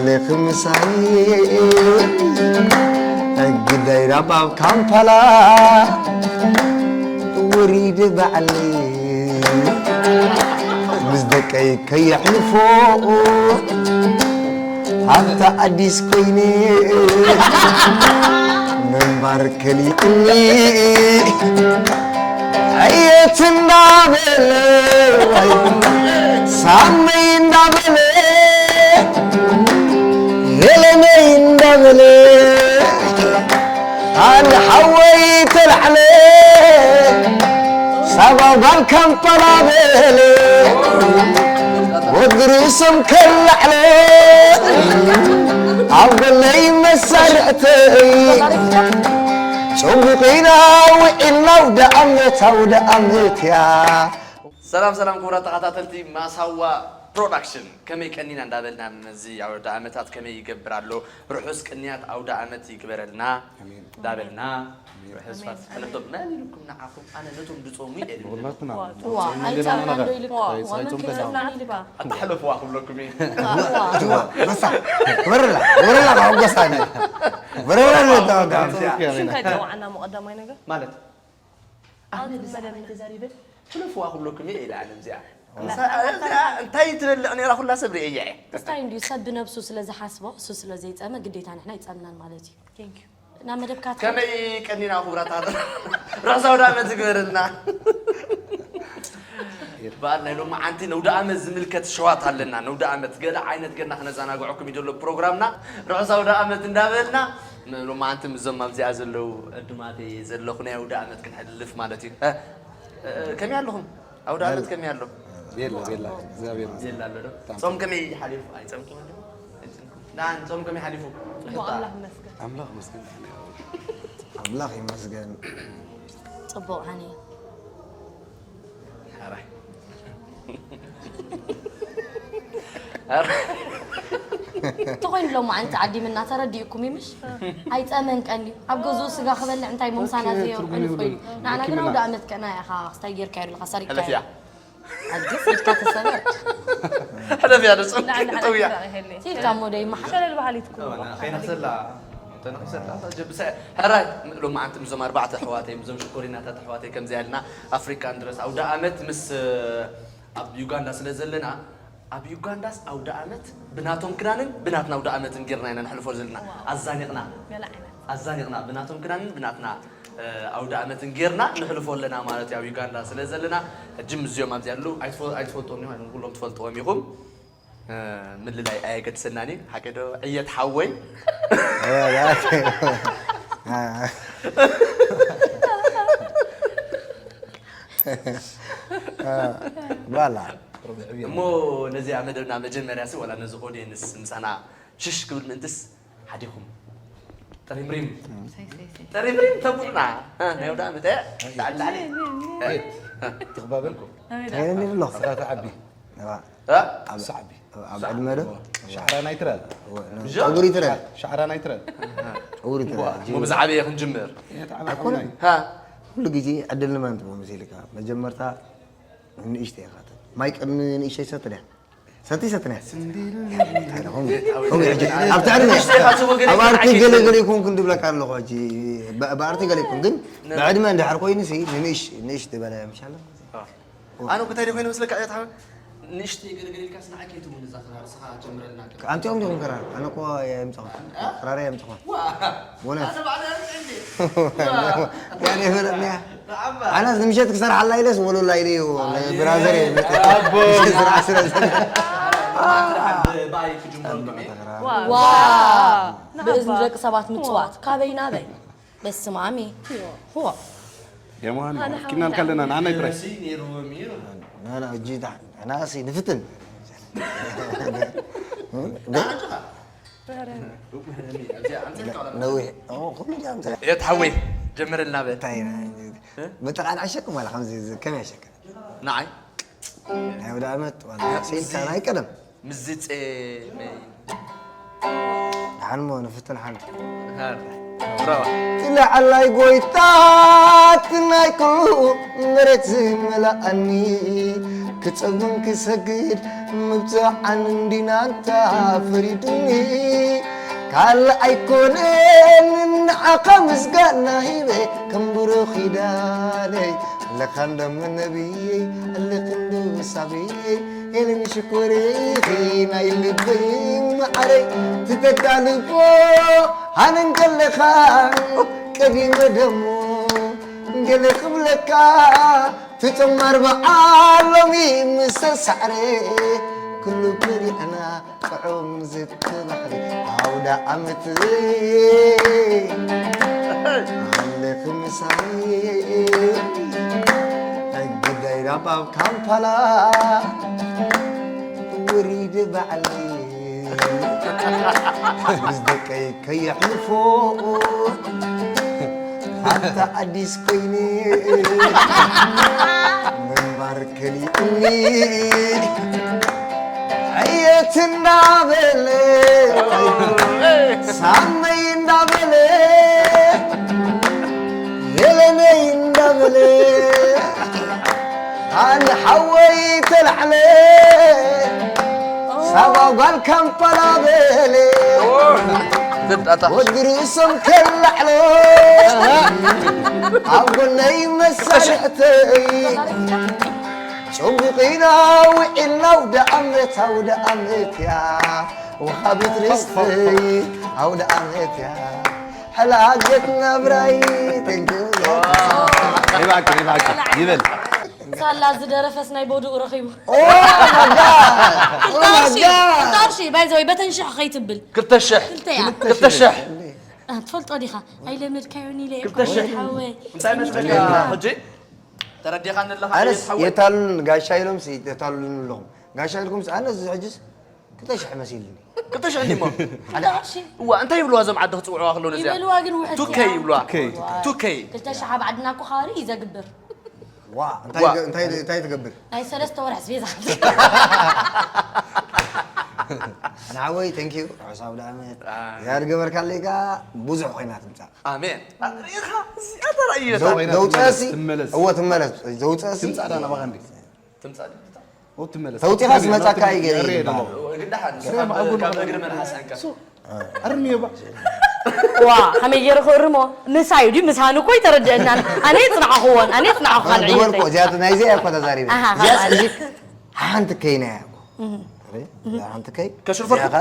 ለኽምሳይ ግዳይ ናብ ኣብ ካምፓላ ውሪድ ባዕለይ ምስ ደቀይ ከየሕልፎ ኣብታ ኣዲስ ኮይነ ምንባር ከሊእኒ ዕየት እንዳበለ ሳመይ እንዳበለ ሄለነይ እንዳበለ ኣነ ሓወይ ተላዕለ ሳባ ጓል ካምፓላ በለ ወዲ ርእሶም ከላዕለ ኣብ ጎነይ መሳርዕተይ ጨንጉቂና ውዒልና ኣውደ ኣመት ኣውደ ኣመት እያ። ሰላም ሰላም ክቡራት ተኸታተልቲ ማሳዋ ፕሮዳክሽን ከመይ ቀኒና እንዳበልና ነዚ ኣውደ ኣመታት ከመይ ይገብር ኣሎ ርሑስ ቅንያት ኣውደ ኣመት ይግበረልና ኣሜን። እንዳበልና ኣሜን። ርሑስ ፋሲካ ኣሜን። ነቶም መን ኢልኩም ንዓኹም ኣነ ነቶም ድጾሙ እየ ድብል። ወላትና ዋ፣ ጾም ገና ኣይጸምናን ዶ ነገር። ኢልካ? ኣይ፣ ዋ፣ ጾም መን ገና። ከይጸምና ኢልካ? ኣታሕለፍዋ ክብለኩም እየ። ዋ፣ ዋ። ዋ፣ በሳ፣ በረላ፣ በረላ፣ ካብ ጎሳኒ። በረላ፣ በረላ፣ በረላ። ሽንካ ይጸዋዕና መቐዳማይ ነገር። ማለት ኣነ ኣንተ ብዛዕባ መደብ ተዛሪበ ትለፍዋ ክብለኩም እየ ኢለ ኣነ እዚኣ። ላ። እዚኣ እንታይ ትበልዕ ነይራ ኩላ ሰብ ርእየ እየ። እንታይ እንድዩ ሰብ ብነብሱ ስለ ዝሓስቦ እሱ ስለ ዘይጸመ ግዴታ ንሕና ይጸምናን ማለት እዩ። Thank you። ናብ መደብካ ትኸድ። ከመይ ቀኒና ክቡራት ኣሕዋት? ርሑስ ኣውደ ዓመት ይግበረልና። በዓል ናይ ሎማዓንቲ ነውደ ዓመት ዝምልከት ሸዋት ኣለና። ነውደ ዓመት ገለ ዓይነት ገና ክነዘናግዐኩም እዩ ዘሎ ፕሮግራምና። ርሑስ ኣውደ ዓመት እንዳበልና ሎማዓንቲ ምስዞም ኣብዚኣ ዘለዉ ዕዱማተይ ዘለኹ ናይ ኣውደ ዓመት ክንሕልፍ ማለት እዩ። እ፣ እ፣ ከመይ ኣለኹም? ኣውደ ዓመት ከመይ ኣሎ? ቤላ፣ ቤላ፣ እግዚኣብሔር ይመስገን። ቤላ ኣሎ ዶ? ጾም ከመይ ሓሊፉ? ኣይጸምኩም ዶ? ኣይጸምኩም? ና፣ ጾም ከመይ ሓሊፉ? ጽቡቕ፣ ኣምላኽ ይመስገን። ኣምላኽ ይመስገን። ኣምላኽ ይመስገን። ጽቡቕ፣ ሃኒ። ሓራይ። ሓራይ። እንተኾይኑ ሎማዓንቲ ዓዲምና ተረዲእኩም እዩ ምሽ? ኣይጸመን ቀንዲ። ኣብ ገዝኡ ስጋ ክበልዕ እንታይ ምሳና ኦኬ፣ ዘይወርቁ ትርጉም ይፍቆ ይብሉ። ንዓና ግን ሕክምና። ኣውደ ዓመት ቀና ኢኻ፣ ክስታይ ጌርካ የብልኻ፣ ሰሪቅካ ሕለፍያ። እያ። ኣልግስ ኢድካ ተሰበር። ሕለፍያ፣ ንጹር ላዕሊ ጥውያ። ሓንቲ ይሄሊ። ሲልካ እሞ ደይ መሓል። ሸለል በሃሊት እኮ። ኸይነኽሰላ፣ ተነኺሰላ፣ ጀብሰ-፣ ሕራይ፣ ሎማዓንቲ ምስዞም ኣርባዕተ ኣሕዋተይ፣ ምስዞም ሽኮሪናታት ኣሕዋተይ ከምዚ ያልና ኣፍሪካን ድረስ ኣውደ ዓመት ምስ፣ ኣብ ዩጋንዳ ስለ ዘለና፣ ኣብ ዩጋንዳስ ኣውደ ዓመት ብናቶም ክዳንን ብናትና ኣውደ ዓመትን ጌርና ኢና ነሕልፎ ዘለና። ዋው። ኣዛኒቕና። ገለ ዓይነት። ኣዛኒቕና። ብናቶም ክዳንን ብናትና፣ እ፣ ኣውደ ዓመትን ጌርና ንሕልፎ ኣለና ማለት እዩ። ኣብ ዩጋንዳ ስለ ዘለና፣ ሕጂ ምስዚኦም ኣብዚ ኣለዉ ኣይትፈ-፣ ኣይትፈልጥዎም ኢኹም፣ ኩሎም ትፈልጥዎም ኢኹም። እ፣ ምልላይ ኣየገድሰናን እዩ። ሓቂ ዶ ዕየት ሓወይ? ባላ። እሞ ነዚኣ መደብና መጀመርያ ሲ፣ ዋላ ነዚ ኦድየንስ ምሳና ሽሽ ክብል ምእንትስ ሓዲኹም። ጥሪምሪም። ሰይ፣ ሰይ፣ ሰይ። ጥሪምሪም ተቡና። እ፣ ናይ ወዳ ዓመት፣ እ፣ ላዕሊ፣ ላዕሊ። እ፣ እ። ትኽባበልኩ። ኣበይ ደኣ? እንታይ ነይሩ ኣለኹ? ስኻ ትዓቢ። ነባ። እ? ኣብ፣ ስዓቢ። ኣብ ዕድመ ዶ? ሻዕራናይ ትረ። እወ፣ ነ-፣ ብሻ? ጸጉሪ ትረ። ሻዕራናይ ትረ። ጸጉሪ ትረ። ዋ፣ ሕጂ እሞ ብዛዕባ እየ ክንጅምር። እየ፣ ተዓቢ ኣይኮነን። ሓውናይ። ሃ? ኩሉ ግዜ ዕድል ንመን ትቦ መሲልካ? መጀመርታ ንእሽተይ ኢኻ። ማይ ቅድሚ ንእሽተይ ሰቲ ድያ? ሰቲ ሰቲ ናይ? ስንዲል። እንታይ ደኹም? ከምኡ ሕጂ ኣብቲ ዕድመ፣ ንእሽተይ ኢኻ ትቦ ገለ ኣብ ኣርቲ ይኮን ገለ ኣይኮን። ገለ ይኮንኩ እንድብለካ ኣለኹ ሕጂ። ብ-፣ ብኣርቲ ገለ ይኮን፣ ግን ነ- ብዕድመ እንድሕር ኮይኑሲ ንንእሽ-፣ ንእሽ ዝበለ ምሻለ? አ። ኣነ እኮ እንታይ ደኾይነ መስለካ እያ ትሓ-፣ ንእሽተይ ገለ ገለ ኢልካስ ንዓይ ከይትውን እዛ ክራር፣ ንስኻ ጀምረልና። ኣምጺኦም ዲኹም ክራር? ኣነ እኮ የምጽኹ። እ? ክራር የምጽኹ። ዋ! ወነት። ኣነ ባዕለይ ኣምጽእ እንዴ? ዋ! ያኔ ፈለጥንያ። ንዓባ። ኣነስ ንምሸት ክሰርሓላ ኢለስ ወሉላ ኢለ እዩ። ኣየ። ብራዘር እየ። ኣቦ። ምሸት ስራሕ ስለ ዘሎ። ኣነ ባዕለይ ክጅምረልኩም እየ። ዋ! ዋ! ንዓባ። ብእዝኒ ደቂ ሰባት ምጽዋት። ካበይ ናበይ? በስመ ኣብ። ዋ። የማን ኣነ ኪናል ሓወይ ከለና ንዓናይ ጥራይ። ነሲ ነይርዎም እዩ። ናና እጂ ዳ-፣ ናሲ ንፍትን። ነዊሕ። ኦ፣ ኩሉ ጃም እንታይ? እዮ፣ ተሓወይ፣ ጀምረልና በል። እንታይ? እ? መጠቓን ዓሸኩም ዋላ ከምዚ ዝ-፣ ከመይ ዓሸከ? ንዓይ? ናይ ወደ ዓመት ዋላ ያ፣ ስኢልካ እዚ ናይ ቀደም። ምስዚ ጸመይ። ደሓን እሞ ንፍትን ሓንቲ። ሃር። ብራዋ። ትለዓላይ ጎይታት ናይ ኩሉ መሬት ዝመልኣኒ፣ ክጸግም ክሰግድ ምብጽዓን እንዲናንታ ፈሪድኒ። ካልእ ኣይኮነን ንዓኻ ምስጋና ሂበ ከም ብሩኽ ኪዳነይ፣ ለኻ እንደም ነብየይ፣ ኣለኽ እንዶ ሳብየይ፣ ኤልን ሽኮር ኢኺ ናይ ልበይ መዓረይ፣ ትተካልቦ ሃነን ከለኻ ቀዲመ ደሞ ገለ ክብለካ፣ ትጥመር በዓል ሎሚ ምስ ተሳዕረ፣ ኩሉ በሊዕና ጥዑም ዝትባህል ኣውደ ዓመት ኣለኺ ምሳይ። ግዳይ ናብ ኣብ ካምፓላ ወሪደ ባዕለይ ምስ ደቀይ ከየሕልፎ ኣታ ኣዲስ ኮይነ ምንባር ከሊእኒ ዕየት እንዳበለ ሳመይ እንዳበለ የለነይ እንዳበለ ኣነ ሓወይ ተላዕለ ሳባ ጓል ካምፓላ በለ ወዲ ርእሶም ከላዕሎ ኣብ ጎነይ መሳርሕተይ ጽቡቕ ኢና ውዒልና ኣውደ ኣመት ኣውደ ኣመት እያ ወሃቢት ርስትይ ኣውደ ኣመት እያ ሕላገት ናብራይ። Thank you። ይባርክ፣ ይባርክ ይበል። ሳላ ዝደረፈስ ናይ ቦድኡ ረኺቡ። Oh my God! Oh my God! ክልተ ቅርሺ ባይዘወይ በተን ሽሕ ከይትብል። ክልተ ሽሕ። ክልተ እያ። ክልተ ሽሕ። ትፈልጦ ዲኻ? ኣይለመድካዮን ኢለ እየ። ክልተ ሽሕ። ሓወይ። እንታይ መስለካ ሕጂ? ተረዲኻኒ ኣለኻ? ኣነስ የታሉን ጋሻ ኢሎም ሲ የታሉን ኣለኹም። ጋሻ ኢልኩም ሲ ኣነስ እዚ ሕጅስ ክልተ ሽሕ መሲልኒ። ክልተ ሽሕ እንዲሞ። ሓደ እዋ እንታይ ይብልዋ እዞም ዓዲ ክጽውዕዋ ከለዉ ነዚኣ? ይበልዋ ግን ውሕድ ቱከይ እያ። ይብልዋ። ቱከይ። ቱከይ። ክልተ ሽሕ ኣብ ዓድና እኮ ኻሪ እዩ ዘግብር። ዋ እንታይ እንታይ እንታይ ትገብር? ናይ ሰለስተ ወርሒ ኣስቤዛ። ንዓወይ thank you ርሑስ ኣውደ ዓመት። ዝያድ ገበርካለይ ከኣ ብዙሕ ኮይና ትምጻእ። ኣሜን። ሪኢኻ እዚኣ ተራእየታ። ዘውፀእሲ ትመለስ። እወ ትመለስ። ዘውፀእሲ ትምጻእ ዳና ባኻ እንዴ? ትምጻእ ድምጻ? እወ ትመለስ። ተውጺኻ ዝመጻካ ይገ- ይበሃል። ግዳሓን ካብ እግሪ መልሓስ ኣንካ። ኣርምዮ ባ። ዋ ከመይ ገይሩ ክእርሞ ምሳዩ ድዩ ምሳኑ እኮ ይተረድአናን ኣነ የፅናዕኽዎን ኣነ የፅናዕኹኻን ግበርኮ ዕየተይ እዚኣ ናይዚ እያ እኮ ተዛሪበ ኣሃ፣ እዚኣ ኣሃ። ስልክ ሓንቲ ከይና እያ እኮ ሓንቲ ከይ ከሽርፈካ? እዚኣ ከ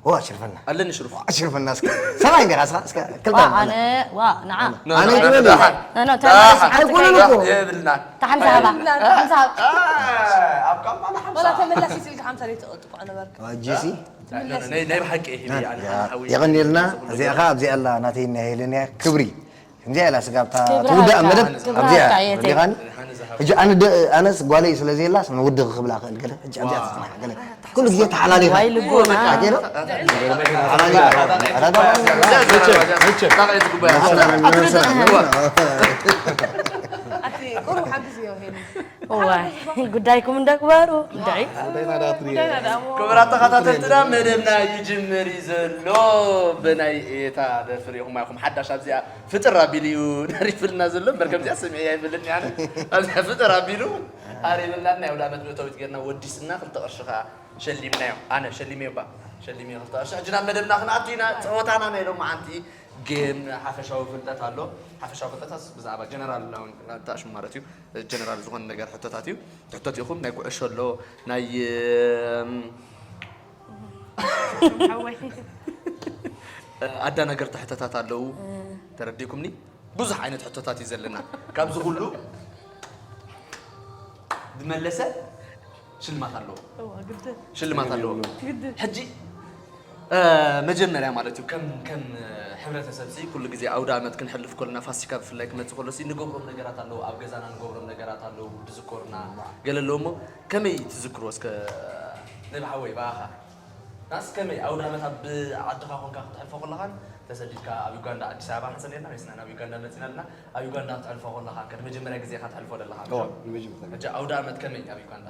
ዋ ሽርፈና ኣለኒ ሽሩፍ። ሽርፈና እስከ ሰብኣይ እንዲኻ እስኻ እስከ ክልተ ዋ ኣነ ዋ ንዓ ና፣ ኣነ ና፣ ይግበል ና፣ ና፣ ና፣ ና፣ ና፣ ኣይኮነን እኮ የብልና። ተሓምሳ ሃባ ተሓምሳ ሃባ ኣብ ካምፓላ ሓምሳ ወላ ተመላሲ ስልክ ሓምሳ ዘይትቕጥቆ ነበርካ ዋ ጄሲ ናይ ናይ ብሓቂ ሂቢ ኣነ ሓዊ የቐንየልና። እዚኣ ኸዓ ኣብዚኣ ኣላ ናተይ ናይ ሄለንያ ክብሪ ከምዚኣ ኢላ ስጋብታ ክብራ ትውዳእ ሓቃ፣ መደብ ክብራ ኣብዚኣ ሓቃ እየ። ዲኻን ሕጂ ኣነ ደ- ኣነስ ጓለይ ስለ ዘየላስ ንውዲ ክብላ ክእል ገለ ሕጂ ኣብዚኣ ትፅናሕ ገለ ኩሉ ግዜ ተሓላሊኻ ዋይ ልቦና። ሓቂ ነው? ተሓላሊኻ። ኧረ ዶ- ኣቲ ቁሩብ ሓግዝዮ ሄሉ እዋይ ጉዳይኩም እንደግበሩ እንድዒ። ክቡራት ተኸታተልትና መደብና ይጅምር እዩ ዘሎ። ብናይ ኤታ ደፍር ኢኹም ኣይኹም ሓዳሽ ኣብዚኣ ፍጥር ኣቢሉ እዩ ደሪፍልና ዘሎ። እምበር ከምዚኣ ሰሚዐ ኣይብልን ኣነ። ኣብዚኣ ፍጥር ኣቢሉ ኣሪብልና ናይ ኣውደ ዓመት መእተዊት ጌርና ወዲስና ክልተ ቅርሺ ከኣ ሸሊምናዮ። ኣነ ሸሊመዮ እባ ሸሊመዮ ክልተ ቅርሺ። ሕጂ ናብ መደብና ክንኣቱ ኢና። ጸወታና ናይ ሎማዓንቲ ጌም ሓፈሻዊ ፍልጠት ኣሎ። ሓፈሻዊ ፍልጠታት ብዛዕባ ጀነራል እውን ተኣሽሙ ማለት እዩ። ጀነራል ዝኾነ ነገር ሕቶታት እዩ። ሕቶት ኢኹም ናይ ኩዕሾ ኣሎ ናይ እም፣ ሓወይ ኣዳናገርቲ ሕቶታት ኣለዉ። ተረዲእኩምኒ? ብዙሕ ዓይነት ሕቶታት እዩ ዘለና። ካብዚ ኩሉ ዝመለሰ ሽልማት ኣለዎ። እዋ፣ ግድን። ሽልማት ኣለዎ። ግድን። ሕጂ እ፣ መጀመርያ ማለት እዩ ከም ከም ሕብረተሰብ ሲ ኩሉ ግዜ ኣውደ ዓመት ክንሕልፍ ከለና ፋሲካ ብፍላይ ክመጽእ ከሎ ሲ ንገብሮም ነገራት ኣለዉ። ኣብ ገዛና ንገብሮም ነገራት ኣለዉ። ዝዝከሩና ገለ ኣለዉ እሞ ከመይ ትዝክሮ እስከ ነብሓወይ ብኣኻ ናስ ከመይ ኣውደ ዓመት ኣብ ዓድኻ ኮንካ ክትሕልፎ ከለኻን ተሰዲድካ ኣብ ዩጋንዳ ኣዲስ ኣበባ ሓንሰ ነርና ወይስ ናብ ዩጋንዳ መጺና ኣለና ኣብ ዩጋንዳ ክትሕልፎ ከለኻ ከ ንመጀመርያ ግዜ ኢኻ ትሕልፎ ዘለኻ እዋ ንመጀመርታ ግዜ ሕጂ ኣውደ ዓመት ከመይ ኣብ ዩጋንዳ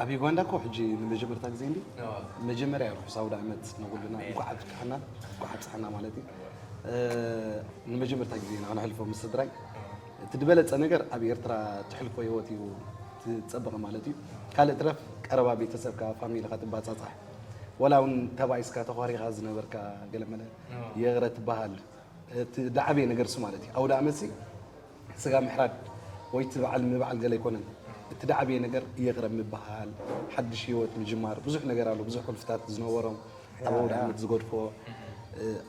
ኣብ ዩጋንዳ እኮ ሕጂ ንመጀመርታ ግዜ እንዲ እዋ መጀመርያ ርሑስ ኣውደ ዓመት ንኩልና እንኳዕ ኣብጽሓና እንኳዕ ኣብጽሓና ማለት እዩ እ፣ ንመጀመርታ ግዜ ኢና ክነሕልፎ ምስ ስድራይ። እቲ ዝበለጸ ነገር ኣብ ኤርትራ ትሕልፎ ህይወት እዩ ትጸብቕ ማለት እዩ። ካልእ ትረፍ ቀረባ ቤተሰብካ፣ ፋሚልኻ ትባጻጻሕ። ወላ እውን ተባኢስካ ተዃሪኻ ዝነበርካ ገለመለ ይቕረ ትበሃል። እቲ ዝዓበየ ነገር እሱ ማለት እዩ። ኣውደ ዓመትሲ ስጋ ምሕራድ ወይ እቲ በዓል ምብዓል ገለ ኣይኮነን። እቲ ዝዓበየ ነገር ይቕረ ምብሃል፣ ሓድሽ ህይወት ምጅማር፣ ብዙሕ ነገር ኣሎ፣ ብዙሕ ቁልፍታት ዝነበሮም ኣብ ኣውደ ዓመት ዝገድፎ።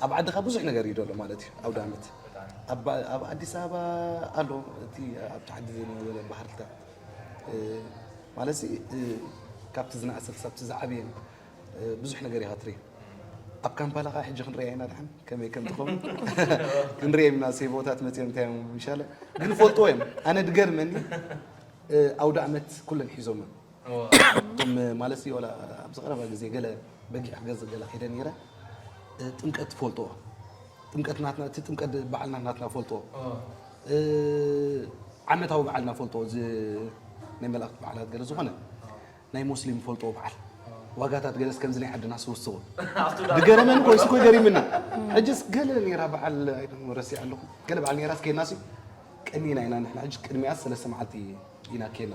ኣብ ዓድኻ ብዙሕ ነገር እዩ ዘሎ ማለት እዩ ኣውደ ዓመት። ኣብ ኣብ ኣዲስ ኣበባ ኣሎ እቲ ኣብቲ ዓዲ ዝነበረ ባህልታት፣ ማለትሲ፣ ካብቲ ዝነኣሰ ክሳብ እቲ ዝዓበየ ብዙሕ ነገር ኢኻ ትርኢ። ኣብ ካምፓላ ኸዓ ሕጂ ክንሪኣ ኢና ድሓን ከመይ ከም ትኸውን ክንሪኦም ኢና። ሰይቦታት መጺኦም እንታይ እዮም ምሻለ ግን ፈልጥዎ እዮም። ኣነ ድገርመኒ፣ ኣውደ ዓመት ኩለን ሒዞም እዮም። እቶም ማለትሲ ዋላ ኣብዚ ቀረባ ግዜ ገለ በጊዕ ክገዝእ ገለ ከይደ ነይረ። ጥምቀት ትፈልጥዎ፣ ጥምቀት ናትና፣ እቲ ጥምቀት በዓል ናትና ፈልጥዎ። ዓመታዊ በዓልና ፈልጥዎ፣ እዚ ናይ መላእክቲ በዓላት ገለ ዝኾነ ናይ ሙስሊም ፈልጥዎ በዓል። ዋጋታት ገለስ ከምዚ ናይ ዓድና ስውስዎ ድገረመኒ ኮይሱ ኮይ ገሪምኒ። ሕጅስ ገለ ነይራ በዓል ኣይደግሞ ረሲዐ ኣለኹ። ገለ በዓል ነይራስ ከይናሲ ቀኒና ኢና ንሕና። ሕጂ ቅድሚኣ ሰለስተ መዓልቲ ኢና ከይና።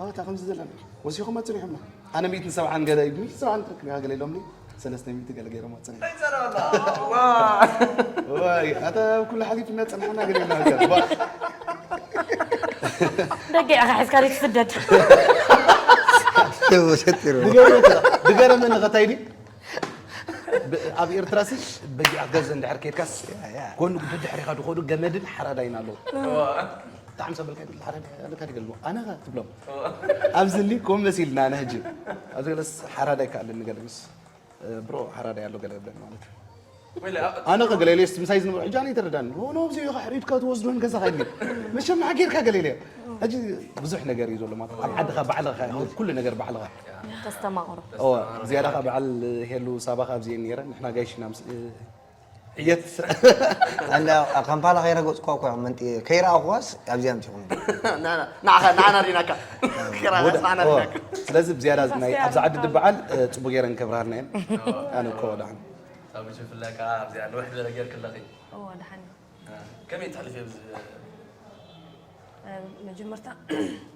ኣታ ከምዚ ዘለና ወሲኹም ኣጽኒሖምና። ኣነ ሚእትን ሰብዓን ገለ፣ ሚእትን ሰብዓን ትረክብ ኢኻ ገለ ኢሎምኒ። ሰለስተ ሚእቲ ገለ ገይሮም ኣጽኒሖም። ዋይ፣ ኣታ ኣብ ኩሉ ሓሊፍና ጸንሓና ገለ ኢልና። ደገ ኢኻ ሒዝካ ሪክ ትስደድ። ድገረመኒ ኸታይዲ። ብ-፣ ኣብ ኤርትራ ሲ በጊዕ ገዝ እንድሕር ከይድካስ፣ ያ፣ ያ። ጎኑ ብድሕሪኻ ድኸዱ ገመድን ሓራዳይን ኣለዉ። እዋ። ብጣዕሚ ሰበልካ ይብል፣ ሓራዳይ ኣለካ ድገልሞ። ኣነ ኸ ትብሎም። እዋ። ኣብዚ እንዲ ኮም መሲልና ኣነ ሕጂ። ኣብዚ ገለስ ሓራዳይ ከ ኣለኒ ገለ ምስ፣ እ፣ ብሮ ሓራዳይ ኣሎ ገለ ይብለኒ ማለት እዩ። ወይለ፣ ኣ-፣ ኣነ ኸ ገለ ኢለስ ምሳይ ዝነበሩ ሕጂ ኣነ ይተረዳኒ። ኖ፣ ኖ፣ ኣብዚ ኢኻ ሕሪድካ ትወስዶን ገዛኻ ኢልኒ። መሸም ሓጌርካ ገለ ኢለዮ። ሕጂ ብዙሕ ነገር እዩ ዘሎ ማለት። ኣብ ዓድኻ ባዕልኻ፣ ኩሉ ነገር ባዕልኻ። ተስተማቕሮ። እዎ፣ ዝያዳ ካብ በዓል ሄሉ ሳባ ካብ እዚኤን ነይረን፣ ንሕና ጋይሽና ምስ-፣ ዕየት። ኣነ ኣብ ካምፓላ ከይረገጽኳ እኮ እዮም መንጢ-፣ ከይረኣኹዋስ ኣብዚኣ ምጽኹም። ንዓኻ፣ ንዓና ሪናካ። ከይረኣኻስ ንዓና ሪናካ። ስለዚ ብዝያዳ ናይ፣ ኣብዚ ዓዲ ድበዓል፣ እ፣ ጽቡቅ ገይረን ከብርሃልና እየን። ኣነ እኮ ደሓን። ሳብች ብፍላይ ከኣ ኣብዚኣ ንውሕ ዝበለ ጌርክለኺ። እዎ፣ ደሓን። እ፣ ከመይ ተሕልፍዮ ብዚ? እ፣ መጀመርታ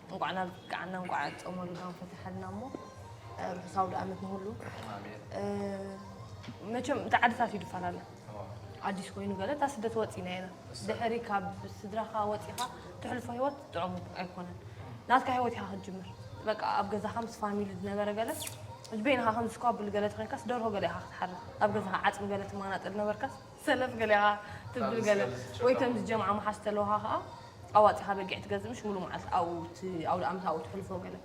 እንቋዕ ናብቅዓና፣ እንቋዕ ጾመ ልጓም ፈትሓልና እሞ፣ እ፣ ርሑስ ኣውደ ዓመት ንኹሉ። ኣሜን። እ፣ መቸም እቲ ዓድታት እዩ ዝፈላለ። እዎ። ኣዲስ ኮይኑ ገለ እታ ስደት ወጺና ኢና። እሰይ። ድሕሪ ካብ ስድራኻ ወጺኻ ትሕልፎ ህይወት ጥዑም ኣይኮነን። ናትካ ህይወት ኢኻ ክትጅምር። በቃ ኣብ ገዛኻ ምስ ፋሚሊ ዝነበረ ገለ፣ በይንኻ ከም ዝስኳብል ገለ ተኾይንካስ ደርሆ ገለ ኢኻ ክትሓርድ። ኣብ ገዛኻ ዓጽሚ ገለ ትመናጠል ነበርካስ ሰለፍ ገለ ኢኻ ትብል ገለ። ወይ ከምዚ ጀምዓ መሓዝ ተለውኻ ኸኣ ኣዋጺኻ በጊዕ ትገዝእ፣ ምሽ ሙሉ መዓልቲ ኣብኡ ት-፣ ኣውደ ዓመት ኣብኡ ትሕልፎ ገለ።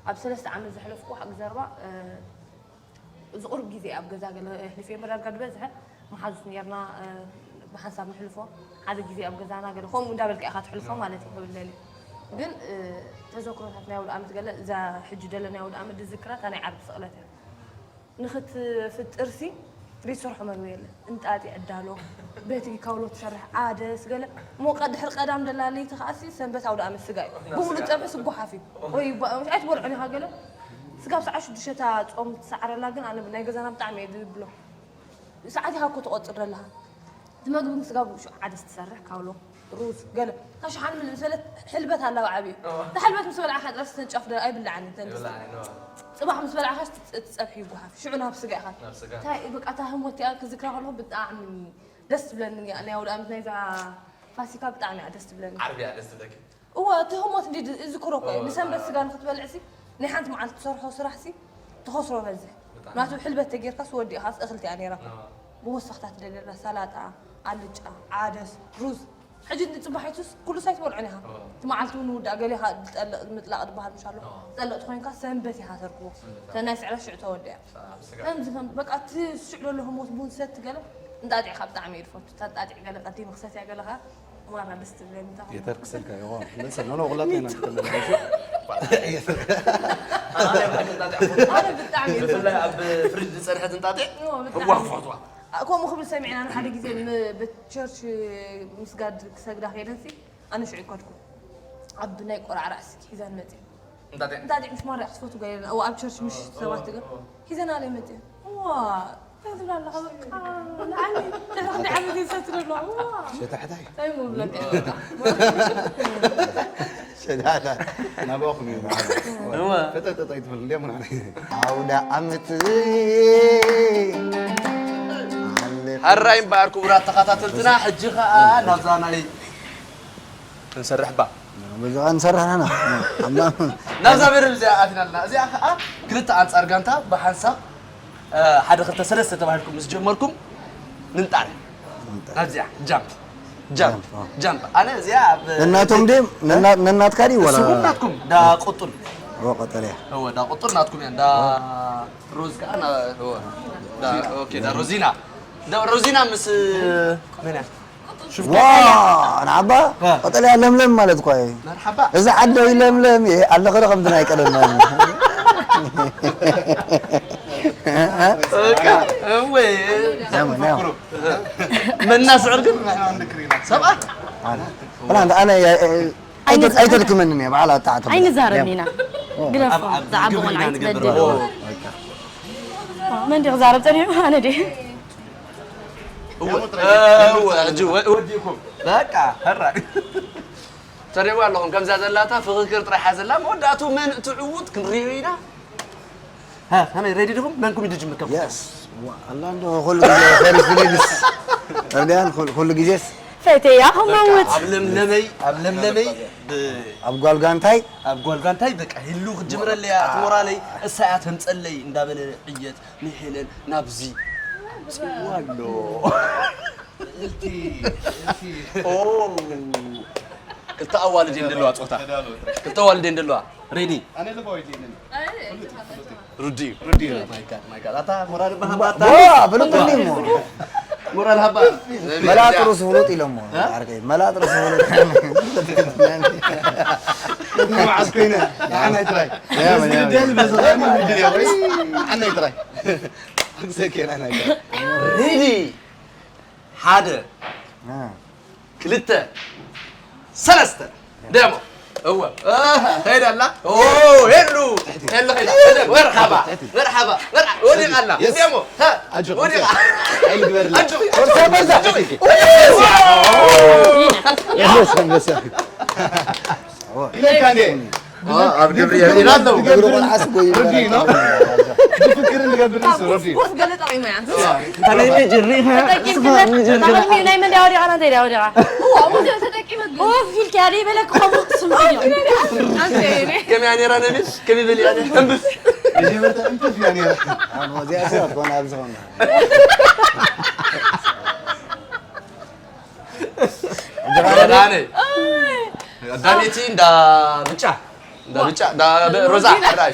ኣብ ሰለስተ ዓመት ዘሕለፍኩ ሓቂ ዘረባ፣ እ፣ እዚ ቁሩብ ግዜ ኣብ ገዛ ገለ ኣሕሊፈ እየ እምበር፣ ዳርጋ ዝበዝሐ መሓዙት ኔርና፣ እ፣ ብሓንሳብ ንሕልፎ። ሓደ ግዜ ኣብ ገዛና ገለ ከምኡ እንዳበልካ ኢኻ ትሕልፎ ማለት እዩ ክብል ደልየ። ግን፣ እ፣ ተዘክሮታት ናይ ኣውደ ዓመት ገለ፣ እዛ ሕጂ ደለናያ ኣውደ ዓመት ዝዝክራ እታ ናይ ዓርቢ ስቕለት እያ። ንኽትፍጥርሲ ዘይትሰርሖ መግቢ የለን። እንጣጢዕ ኣዳሎ፣ በቲ ካውሎ ትሰርሕ ዓደስ ገለ። እሞ ቀ-፣ ድሕሪ ቀዳም ደላ ለይቲ ከኣሲ ሰንበት ኣውደ ዓመት ስጋ እዩ። ብሙሉእ ጸብሒ ስጓሓፍ እዩ። ወይ ባ-፣ ኣይትበልዖን ኢኻ ገለ። ስጋብ ሰዓት ሽዱሽተ እታ ጾም ትሰዓረላ፣ ግን ኣነ ናይ ገዛና ብጣዕሚ እየ ዝብሎ። ሰዓት ኢኻ እኮ ትቆጽር ዘለኻ። እቲ መግቢ ምስ ጋብ ሽዑ ዓደስ ትሰርሕ፣ ካውሎ፣ ሩዝ፣ ገለ። እታ ሸሓኒ ምስ በሰለት ሕልበት ኣለዋ ዓብዩ። እዋ። እታ ሕልበት ምስ በላዕካ ጥራይ ተን ጫፍ ደ-፣ ኣይብላዕን፣ ተን ድስቲ። ኣይብላዕን፣ እዋ። ጽባሕ ምስ በላዕካ እቲ ጸ-፣ እቲ ጸብሒ ይጓሓፍ። ሽዑ ናብ ስጋ ኢኻ። ናብ ስጋ። እንታይ በቃ እታ ህሞት እቲኣ ክዝክራ ከለኹ ብጣዕሚ ደስ ትብለኒ። ናይ ኣውደ ዓመት ናይዛ ፋሲካ ብጣዕሚ እያ ደስ ትብለኒ። ዓርቢ እያ ደስ ትብለኪ? እወ፣ እቲ ህሞት እንዲ ድ-፣ እዝክሮ እኮ እየ። እወ፣ ንሰንበት እወ። ስጋ ንክትበልዕሲ፣ ናይ ሓንቲ መዓልቲ ትሰርሖ ስራሕሲ ትኸስሮ በዝሕ። ብጣዕሚ። ናቱ ሕልበት ተጌርካስ ወዲእኻስ እኽልቲ እያ ነይራ። እወ። ብወሰኽታ ትደልየላ፣ ሰላጣ፣ ኣልጫ፣ ዓደስ፣ ሩዝ። ሕጂ ንጽባሒቱስ ኩሉስ ኣይትበልዖን ኢኻ። እወ። እቲ መዓልቲ እውን ንውዳእ ገሊኻ ዝጠልቕ፣ ምጥላቕ ዝበሃል ምሽ ኣሎ። እወ። ዝጠልቕ ተኾይንካ ሰንበት ኢኻ ተርክቦ። ሰንበት። እተን ናይ ስዕረት ሽዑ ተወዲኣ። ኣብ ስጋ። ከምዚ ከም፣ በቃ፣ እቲ ስዑ ዘሎ ህሞት ቡን ሰቲ ገለ እንጣጢዕኻ ብጣዕሚ እየ ዝፈቱ። እታ እንጣጢዕ ገለ ቀዲመ ክሰትያ ገለ ኸኣ ማራ ደስ ትብለኒ እታ። የተርክሰልካ፣ ይኾ፣ መሰል፣ ኖ፣ ኖ፣ ኩላትና ኢና ንፈልጥ። ኣነ ብሓቂ እንጣጢዕ እፈቱ። ኣነ ብጣዕሚ እየ ዝፈቱ። ብፍላይ ኣብ ፍሪጅ ዝጸንሐት እንጣጢዕ፣ እዎ፣ ብጣዕሚ። እዋ ክፈትዋ። ከምኡ ክብል ሰሚዕና ንሓደ ግዜ ም-፣ ብቸርች ምስጋድ ክሰግዳ ከይደንሲ ኣነ ሽዑ ከድኩ። ኣብ ናይ ቆርዓ ራእሲ ሒዛን መጽያ። እንጣጢዕ? እንጣጢዕ ምስ ማርያ ክትፈቱ ገለ፣ እዎ፣ ኣብ ቸርች ምሽ እዎ፣ ሰባት እዎ፣ ትገ-፣ እዎ። ሒዘን ኣለ መጽያ። እዋ፣ እንታይ ትብል ኣለኻ? በቃ፣ ንዓኒ፣ ድሕሪ ክንደይ ዓመት እዩ ዝሰትር ኣሎ? እዋ። ሸታሕታይ። እንታይ ምብለካ? ሸታሕታይ። ናባኹም እዩ በዓል። እዋ። ፈጠጠጠ ኣይትበል፣ እንዲያም ንዓኒ። ኣውደ ዓመት። ሓራይ እምበኣር ክቡራት ተኸታተልትና፣ ሕጂ ኸኣ ናብዛ ናይ ክንሰርሕ ባ። በዚ ኸኣ ንሰርሕ ኢና። ኣማ- ናብዛ መደብ እዚኣ ኣቲና ኣለና። እዚኣ ኸኣ ክልተ ኣንጻር ጋንታ ብሓንሳብ፣ እ፣ ሓደ ክልተ ሰለስተ ተባሂልኩም ምስ ጀመርኩም ንንጣር። ኣብዚኣ ጃምፕ። ጃምፕ። ጃምፕ፣ ኦ። ጃምፕ። ኣነ እዚኣ ኣብ ነናቶም ድም? ነና-፣ ነናትካ ድዩ ወላ? እሱ እውን ናትኩም። ዳ ቁጡል። ኦ፣ ቀጠልያ። እወ፣ ዳ ቁጡል ናትኩም እያ። ዳ ሮዝ ከኣ ና-፣ እወ። ዳ፣ ኦኬ፣ ዳ ሮዚና። ዳ ሮዚና ምስ መን እያ? ዋ፣ ንዓባ እ። ቀጠልያ ለምለም ማለት እኮ እዩ። መርሓባ። እዚ ዓደይ ለምለም እየ፣ ኣለኺ ዶ ከምቲ ናይ ቀደም ማለት እዩ። በቃ፣ እወ፣ ያማ፣ ያማ። መና ስዕር ግን ሰብኣት። ኣነ፣ ኣነ፣ ኣነ፣ ኣነ፣ ኣነ፣ ኣይንዛረብ። ኣይተድክመንን እየ፣ በዓል ኣጣዕቶ። ኣይንዛረብን ኢና። ግደፎ፣ ኣብ፣ ኣብ ዝዓቢ ግብሪ ቆልዓ ኢና ንገብር። ኣይትበድል። ኦ። መን ድዩ ክዛረብ ጸኒሑ? ኣነ ድየ? እወ፣ እወ፣ ሕጂ ወ-፣ ወዲእኩም። በቃ፣ ሕራይ። ተሪእዋ ኣለኹም፣ ከምዛ ዘላታ ፍኽክር ጥራይ ሓዘላ። መወዳእቱ መን ትዕውት ክንሪኦ ኢና። ሃ፣ ከመይ፣ ሬዲ ዲኹም? መንኩም እዩ ዝጅምር፣ ከም የስ። ዋ፣ ኣላ እንዶ፣ ኩሉ ግዜ ፈሪስ ሊድስ። ተርዲያን፣ ኩሉ፣ ኩሉ ግዜስ። ፈተያ፣ ከም በቃ፣ መውት። ኣብ ለምለመይ፣ ኣብ ለምለመይ፣ ብ-፣ ኣብ ጓል ጋንታይ። ኣብ ጓል ጋንታይ፣ በቃ፣ ህሉ ክትጅምረለይ እያ፣ እቲ ሞራለይ፣ እሳ እያ ተምጸለይ፣ እንዳበለ ዕየት። ንሄለን ናብዚ ኣምጺእዋ ኣሎ። እቲ፣ እቲ። ኦ፣ ክልተ ኣዋልድ እየን ዘለዋ ጾታ። ክልተ ኣዋልድ እየን ዘለዋ። ሬዲ? ኣነ ልባዊ ዲንን። ሩዲ። ሩዲ። ማይ ጋድ፣ ማይ ጋድ። ኣታ ሞራል በሃባ ኣታ። ዋ፣ ብሉጥኒ እሞ። ሞራል ሃባ። መላጥ ሩስ ፍሉጥ ኢሎሞ። እ? ዓርከይ፣ መላጥ ሩስ ፍሉጥ። መዓስ ኮይነ? ንዓናይ ጥራይ። ያ፣ ያ፣ ያ። ደል በዝኻኒ ምድር እያ ወይ? ንዓናይ ጥራይ። ኣግዘኬና ናይ ጥራይ። ሬዲ። ሓደ፣ እ። ክልተ፣ ሰለስተ። ደሞ። እወ። ኣሃ፣ ከይዳ ኣላ። ኦ፣ ሄሉ። ሄሉ ከይዳ። መርሓባ፣ መርሓባ፣ መርሓ-፣ ወዲቓ ኣላ። የስ። ደሞ። ሃ፣ ኣጆ፣ ወዲቓ። ሓይሊ ግበርላ። ኣጆ፣ ኣጆ፣ ኣጆ። ኣንበሳ፣ ኣንበሳ። ኢለካ እንዴ? ኦ፣ ኣብ ግብሪ የብኢና ኣለዉ። ዝገብርን ርዲ ነው። ዝፍክርን ዝገብርን እሱ ርዲ። ቁርፍ ገለ ጠቒሙ እያ። እንታይ ጅሪ? ተጠቂምክለት? ተጠቂሙ ናይ መን ድያ ወዲቓ? ናተይ ድያ ወዲቓ? እዋ፣ እዋ፣ ተጠቂመ ግን። ኡፍ ኢልኪ፣ ኣደይ በለክ፣ ከምኡ ትስምዕዮ። ኣንተ፣ እኔ። ከመይ እያ ነይራ ነቢል? ከመይ በል እያ ነይራ? እምብስ። መጀመርታ እንትን እያ ነይራ። ኣነ እዚኣ ሰብ ኣትኮን ኣብ ዝኾነ። ዳነ። ዳኔቲ እንዳ ብጫ። እንዳ ብጫ፣ እንዳ ሮዛ፣ ሮዛ። ሓራይ።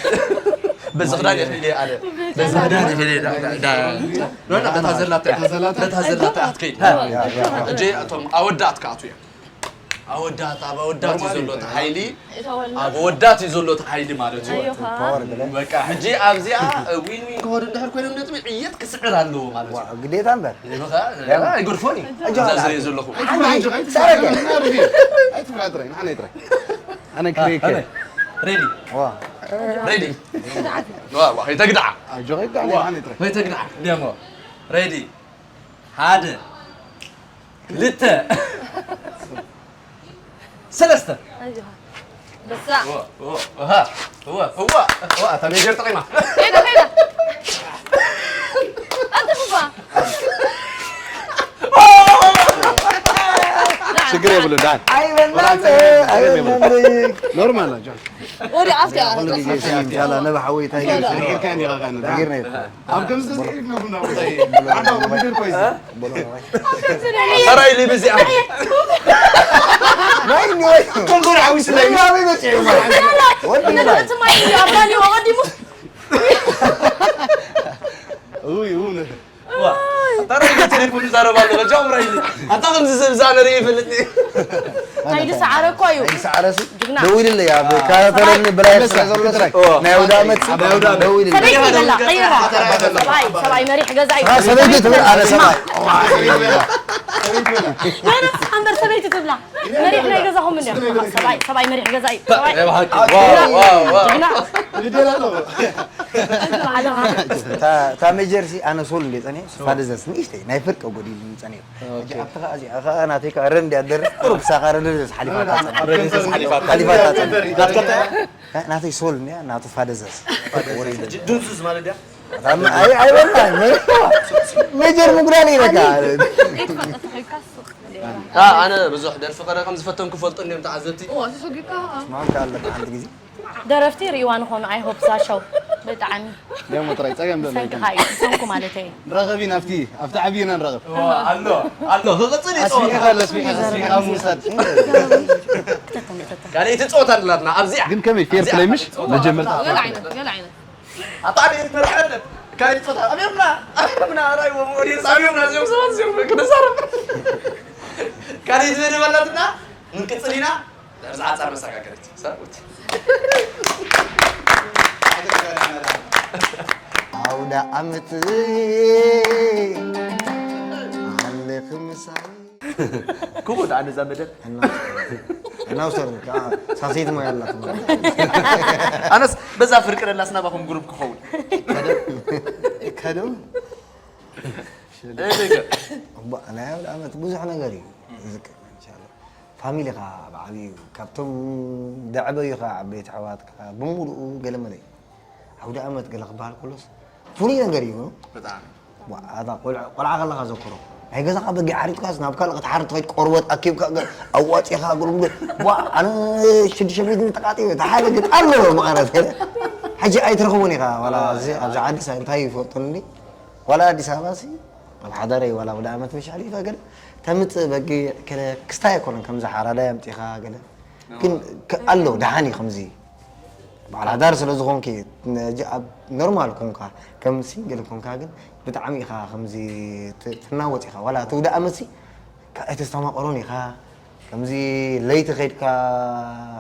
በዚ ክዳን የኽእል እየ ኣነ። በዚ ክዳን የኽእል እየ፣ ዳ-፣ ዳ-፣ ዳ-፣ ኖ፣ ኖ፣ በታ ዘላታ እያ። በታ ዘላታ። በታ ዘላታ እያ ክትከይድ። እጄ እቶም ኣወዳት ክኣትዉ እዮም። ኣወዳት፣ ኣብ ኣወዳት እዩ ዘሎ እቲ ሓይሊ። ኣብ ኣወዳት እዩ ዘሎ እቲ ሓይሊ ማለት እዩ። ኣዮኻ። በቃ፣ ሕጂ ኣብዚኣ ዊን ዊን ክኸዱ እንድሕር ኮይኖም ነጥቢ ዕየት ክስዕር ኣለዎ ማለት እዩ። ዋ፣ ግዴታ እምበር። ይብኻ፣ ኣይገድፎን እዩ። እዛ ዝሪኦ ዘለኹ። ኣጆኻ። ኣይትፍራ፣ ኣይትፍራ፣ ኣይትፍራ፣ ጥራይ፣ ንዓና ጥራይ። ኣነ ክሪከ። ኣነ። ሬዲ። ዋ። ሬዲ። ዋ፣ ዋ፣ ከይተግድዓ። ኣጆኻ፣ ይግዳዕ፣ ዋ። ኣነ ጥራይ። ከይተግድዓ። ደሞ። ሬዲ። ሓደ። ክልተ። ሰለስተ። ኣጆኻ። በሳ። ዋ፣ ዋ፣ ኣሃ። ዋ፣ ዋ፣ ዋ፣ እታ ሜጀር ጠቒማ። ከይዳ፣ ከይዳ። ኣንተ ፉፋ። ችግር የብሉን፣ ዳን። ኣይ፣ በእናትህ፣ ኣይ፣ በእናትህ። ኖርማል ናቸው። ወዲቓ እስኪ። ኩሉ ግዜ ሲም፣ ቻላ፣ ነባ ሓወይ፣ እንታይ ይገብር? ጌርካ እንዲኻ፣ ጌርና። ኣብ ከምዚ ተዘይኢድና ቡና ቦታ እዩ። ኣንታ ውድድር እኮ እዩ። ኧረ ኢሊ ብዚኣ። ናይ ኒወይ። ኮንጎር ሓዊስና እዩ። ናበይ መፂኡ ማለት? ወዲ ናይ። እቲ ማይ እዩ ኣባሊ ኣቐዲሙ። እውይ፣ እውነት። ዋ፣ ኣታ ራይሊ ቴሌፎን ይዛረብ ኣሎ፣ በጃ እምራ ኢሊ። ኣታ ከምዚ ሰብ እዛ ነርኢ ይፈልጥ። ኣይዲ ሰዓረ እኮ እዩ። ኣይዲ ሰዓረ ሲ? ጅግና። ደዊልለይ፣ ኣብ ካራተረኒ ብላይ ስለ ዘሎ፣ ናይ ኣውደ ዓመት ሲ? ናይ ኣውደ ዓመት። ደዊልለይ። ሰበይቲ ይበላ፣ ቀይራ። ሰብኣይ፣ ሰብኣይ መሪሕ ገዛ እዩ። ሰበይቲ ትብል፣ ኣነ ሰብኣይ። ወይስ ኣንበር ሰበይቲ ትብላ? መሪሕ ናይ ገዛኹም እንድያ። ሰብኣይ፣ ሰብኣይ መሪሕ ገዛ እዩ። ሰብኣይ። ናይ ብሓቂ። ዋው፣ ዋው፣ ዋው። ጅግና። ልደላ ኣለኹ። ኣለኻ። እታ ሜጀር ሲ ኣነ ሶል እንደ ጸኒሑ ፋደዘስ ንእሽተይ ናይ ፍርቂ ጎዲሉ ጸኒሑ። ሕጂ ኣብቲ ከኣ እዚኣ ከኣ ናተይ ከኣ ረን እንድያ ደርፍ ቁሩብ ሳኻ ረን ደርፍ ሓሊፋታ ጸኒሑ። ሓሊፋታ ጸኒሑ። ናተይ ሶል እንድያ ናቱ ፋደዘስ። ድንዙዝ ማለት ድያ ኣይ ኣይበላን ሜጀር ምጉዳል እዩ ለካ። ኣነ ብዙሕ ደርፊ ቀረ ከም ዝፈተንኩ ፈልጡ እንዲዮም ተዓዘብቲ። ማምካ ኣለካ ሓንቲ ግዜ ደረፍቲ ርእዋ ንኾኑ ኣይ ሆፕ ዛሸው ብጣዕሚ ደሞ ጥራይ ጸገም ዘሎ ሰንክኻ እዩ ሰንኩ ማለት እዩ። ንራኸብ ኢና ኣብቲ ኣብቲ ዓብይና ንራኸብ ኣሎ ኣሎ ክቕፅል እዩ ኣስፊሕኻ ኣሎ ኣስፊሕኻ ኣስፊሕኻ ምውሳድ ክተቶም ክተቶም ካልኣይቲ ፀወታ ኣለና ኣብዚኣ ግን ከመይ ፌር ፕለይ ምሽ መጀመርታ ገለ ዓይነት ገለ ዓይነት ኣጣሪ ተረሐደ ካልኣይቲ ፀወታ ኣቤምና ኣቤምና ራይ ወሞሪስ ኣቤምና ዚም ሰባት ዚም ክንዛረብ ካልኣይቲ መደብ ኣላትና ንቅፅል ኢና። ኣብዚ ዓፃር መሰጋገሪት ሰብኡት ኣውደ ዓመት ኣለኺ ምሳይ ክቡር ኣነ እዛ መደብ እናውሰድ ከዓ ሳሰይቲ ሞያ ኣላት ኣነስ በዛ ፍርቂ ደላስ ናባኹም ግሩፕ ክኸውን ከደም ናይ ኣውደ ዓመት ብዙሕ ነገር እዩ ዝዝክር እንሻላ ፋሚሊኻ ብዓብዩ ካብቶም ደዕበዩኻ ዓበይቲ ኣሕዋትካ ብምሉኡ ገለመለ እዩ ዓውደ ዓመት ገለ ክበሃል ከሎስ ፍሉይ ነገር እዩ ብጣዕሚ ዋ፣ ኣታ ቆልዓ ቆልዓ ከለኻ ዘክሮ ናይ ገዛኻ በጊዕ ሓሪድካስ ናብ ካልእ ክትሓርድ ትኸይድ ቆርበት ኣኪብካ ገ- ኣዋፂኻ ግሩም ገ- ዋ ኣነ ሽዱሽተ ሚእቲ ተቃጢበ እቲ ሓደ ግን ኣሎ መቐረት ገለ ሕጂ ኣይትረኽቦን ኢኻ ዋላ እዚ ኣብዚ ዓዲ ሳ እንታይ ይፈልጡኒ ዋላ ኣዲስ ኣበባ ሲ ኣብ ሓዳረይ ዋላ ወደ ዓመት መሻል ኢኻ ገለ ተምፅእ በጊዕ ከለ ክስታይ ኣይኮነን ከምዚ ሓራዳይ ኣምፂኻ ገለ ግን ከ- ኣሎ ደሓን እዩ ከምዚ በዓል ሓዳር ስለ ዝኾንኪ ነዚ ኣብ ኖርማል ኮንካ ከም ሲንግል ኮንካ ግን ብጣዕሚ ኢኻ ከምዚ ት- ትናወፅ ኢኻ ዋላ እቲ ውደ ኣመሲ ኣይተስተማቀሮን ኢኻ ከምዚ ለይቲ ከይድካ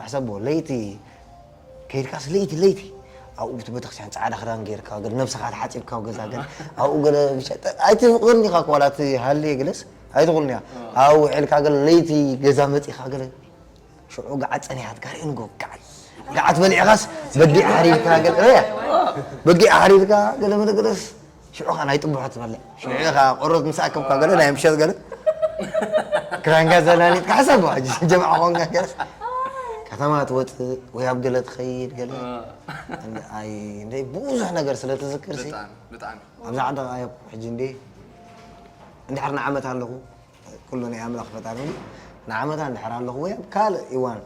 ሕሰቦ ለይቲ ከይድካስ ለይቲ ለይቲ ኣብኡ እቲ ቤተክርስትያን ፃዕዳ ክዳን ገይርካ ገለ ነብስኻ ተሓፂብካ ኣብ ገዛ ገለ ኣብኡ ገለ ብቻ ኣይትፍቅርን ኢኻ ዋላ እቲ ሃልየ ገለስ ኣይትኽእልን ኢኻ ኣብኡ ውዒልካ ገለ ለይቲ ገዛ መፂኻ ገለ ሽዑ ገዓት ጸኒሓት ጋር እንጎ ገዓት ገዓት በሊዕኻስ በጊዕ ሓሪድካ ገለ እ በጊዕ ሓሪድካ ገለ መለ ገለስ ሽዑ ኸዓ ናይ ጥቡሖ ትበልዕ ሽዑ ኢኻ ቆሮት ምስ ኣከብካ ገለ ናይ ምሸት ገለ ክዳንካ ዘላሊጥካ ሕሰብ ሕጂ ጀምዓ ኾንካ ገለስ ከተማ ትወፅእ ወይ ኣብ ገለ ትኸይድ ገለ ኣይ እንደ ብዙሕ ነገር ስለ ትዝክር ሲ ብጣዕሚ ብጣዕሚ ኣብዛ ዓዲ ኣዮ ሕጂ እንደ እንድሕር ንዓመት ኣለኹ ኩሉ ናይ ኣምላኽ ፈጣሪ እዩ ንዓመታ እንድሕር ኣለኹ ወይ ኣብ ካልእ እዋን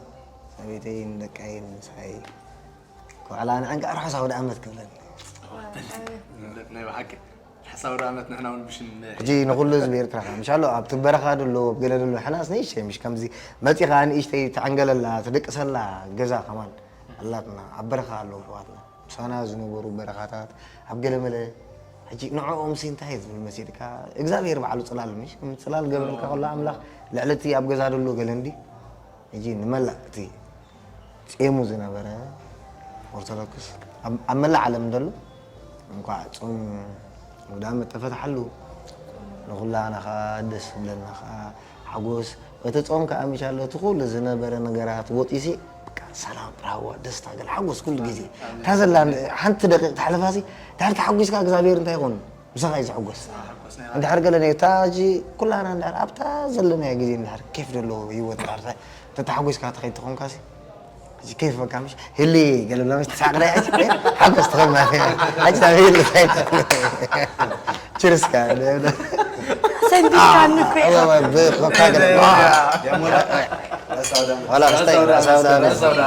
ሰበይተይን ደቀይን ምሳይ ክውዕላ ንዕን ከዓ ርሑስ ኣውደ ዓመት ክብለኒ ናይ ብሓቂ ሓሳብ ዶ ዓመት ንሕና እውን ብሽም ሕጂ ንኩሉ ህዝቢ ኤርትራ ከዓ ምሻሎ ኣብቲ በረኻ ደሎ ኣብ ገለ ደሎ ሕናስ ንእሽተይ ምሽ ከምዚ መፂኻ ንእሽተይ ትዕንገለላ ትድቅሰላ ገዛ ከማን ኣላትና ኣብ በረኻ ኣለዉ ኣሕዋትና ምሳና ዝነበሩ በረኻታት ኣብ ገለመለ ሕጂ ንዕኦም ሲ እንታይ ዝብል መሲልካ እግዚኣብሔር ባዕሉ ፅላል ምሽ ከም ፅላል ገብረልካ ከሎ ኣምላኽ ልዕሊ እቲ ኣብ ገዛ ደሎ ገለ እንዲ ሕጂ ንመላእ እቲ ጼሙ ዝነበረ ኦርቶዶክስ ኣብ ኣብ መላእ ዓለም ደሎ እንኳዕ ጾም ውዳመ ተፈትሓሉ ንኹላና ከዓ ደስ ዝብለና ከዓ ሓጎስ እቲ ጾም ከዓ ምሻሎ እቲ ኩሉ ዝነበረ ነገራት ወጢሲ በቃ ሰላም ራህዋ ደስታ ገለ ሓጎስ ኩሉ ግዜ እታ ዘላ ሓንቲ ደቂቕ ተሕልፋሲ ድሕር ተሓጒስካ እግዚኣብሔር እንታይ ይኾን ምሳኻ እዩ ዝሕጎስ እንድሕር ገለ ነታ ሕጂ ኩላና እንድሕር ኣብታ ዘለናዮ ግዜ እንድሕር ኬፍ ዘለዎ ህይወት እንድሕር ተተሓጒስካ ትኸይድ ተኾንካሲ እዚ ኬፍ በቃ ምሽ ህሊ ገለ ብላ ምሽ ትሳቕ ናይ ሕጂ ሓጎስ ትኸማ ሕጂ ናብ ህሊ ታይ ችርስካ ሰንቢካኒ እኮ ኢኻ። ብኮካ ገለ ዋላ ክስታይ ሳውዳ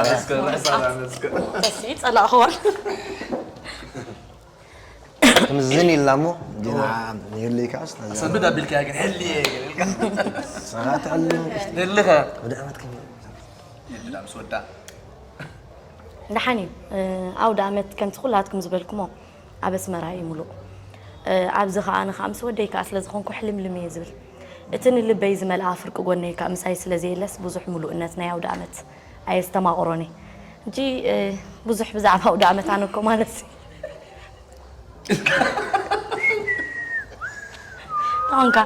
ተሲ ጸላእኽዋ ከምዝን ኢልና እሞ ዲና ይህልይካስ ነዛ ሰንብድ ኣቢልካ ግን ሕልየ ገለልካ ሰራት ኣሉ ህልኸ ወደ ዓመት ከም የብላ ምስ ወዳ ደሓን እዩ ኣውደ ኣመት ከምቲ ኩላትኩም ዝበልኩሞ ኣብ ኣስመራ እዩ ሙሉእ ኣብዚ ከዓ ኣነ ከዓ ምስ ወደይ ከዓ ስለ ዝኾንኩ ሕልምልም እየ ዝብል እቲ ንልበይ ዝመልኣ ፍርቂ ጎነይ ከዓ ምሳይ ስለ ዘየለስ ብዙሕ ሙሉእነት ናይ ኣውደ ኣመት ኣየስተማቕሮን እየ እንጂ ብዙሕ ብዛዕባ ኣውደ ኣመት ኣነ እኮ ማለት ኣንካ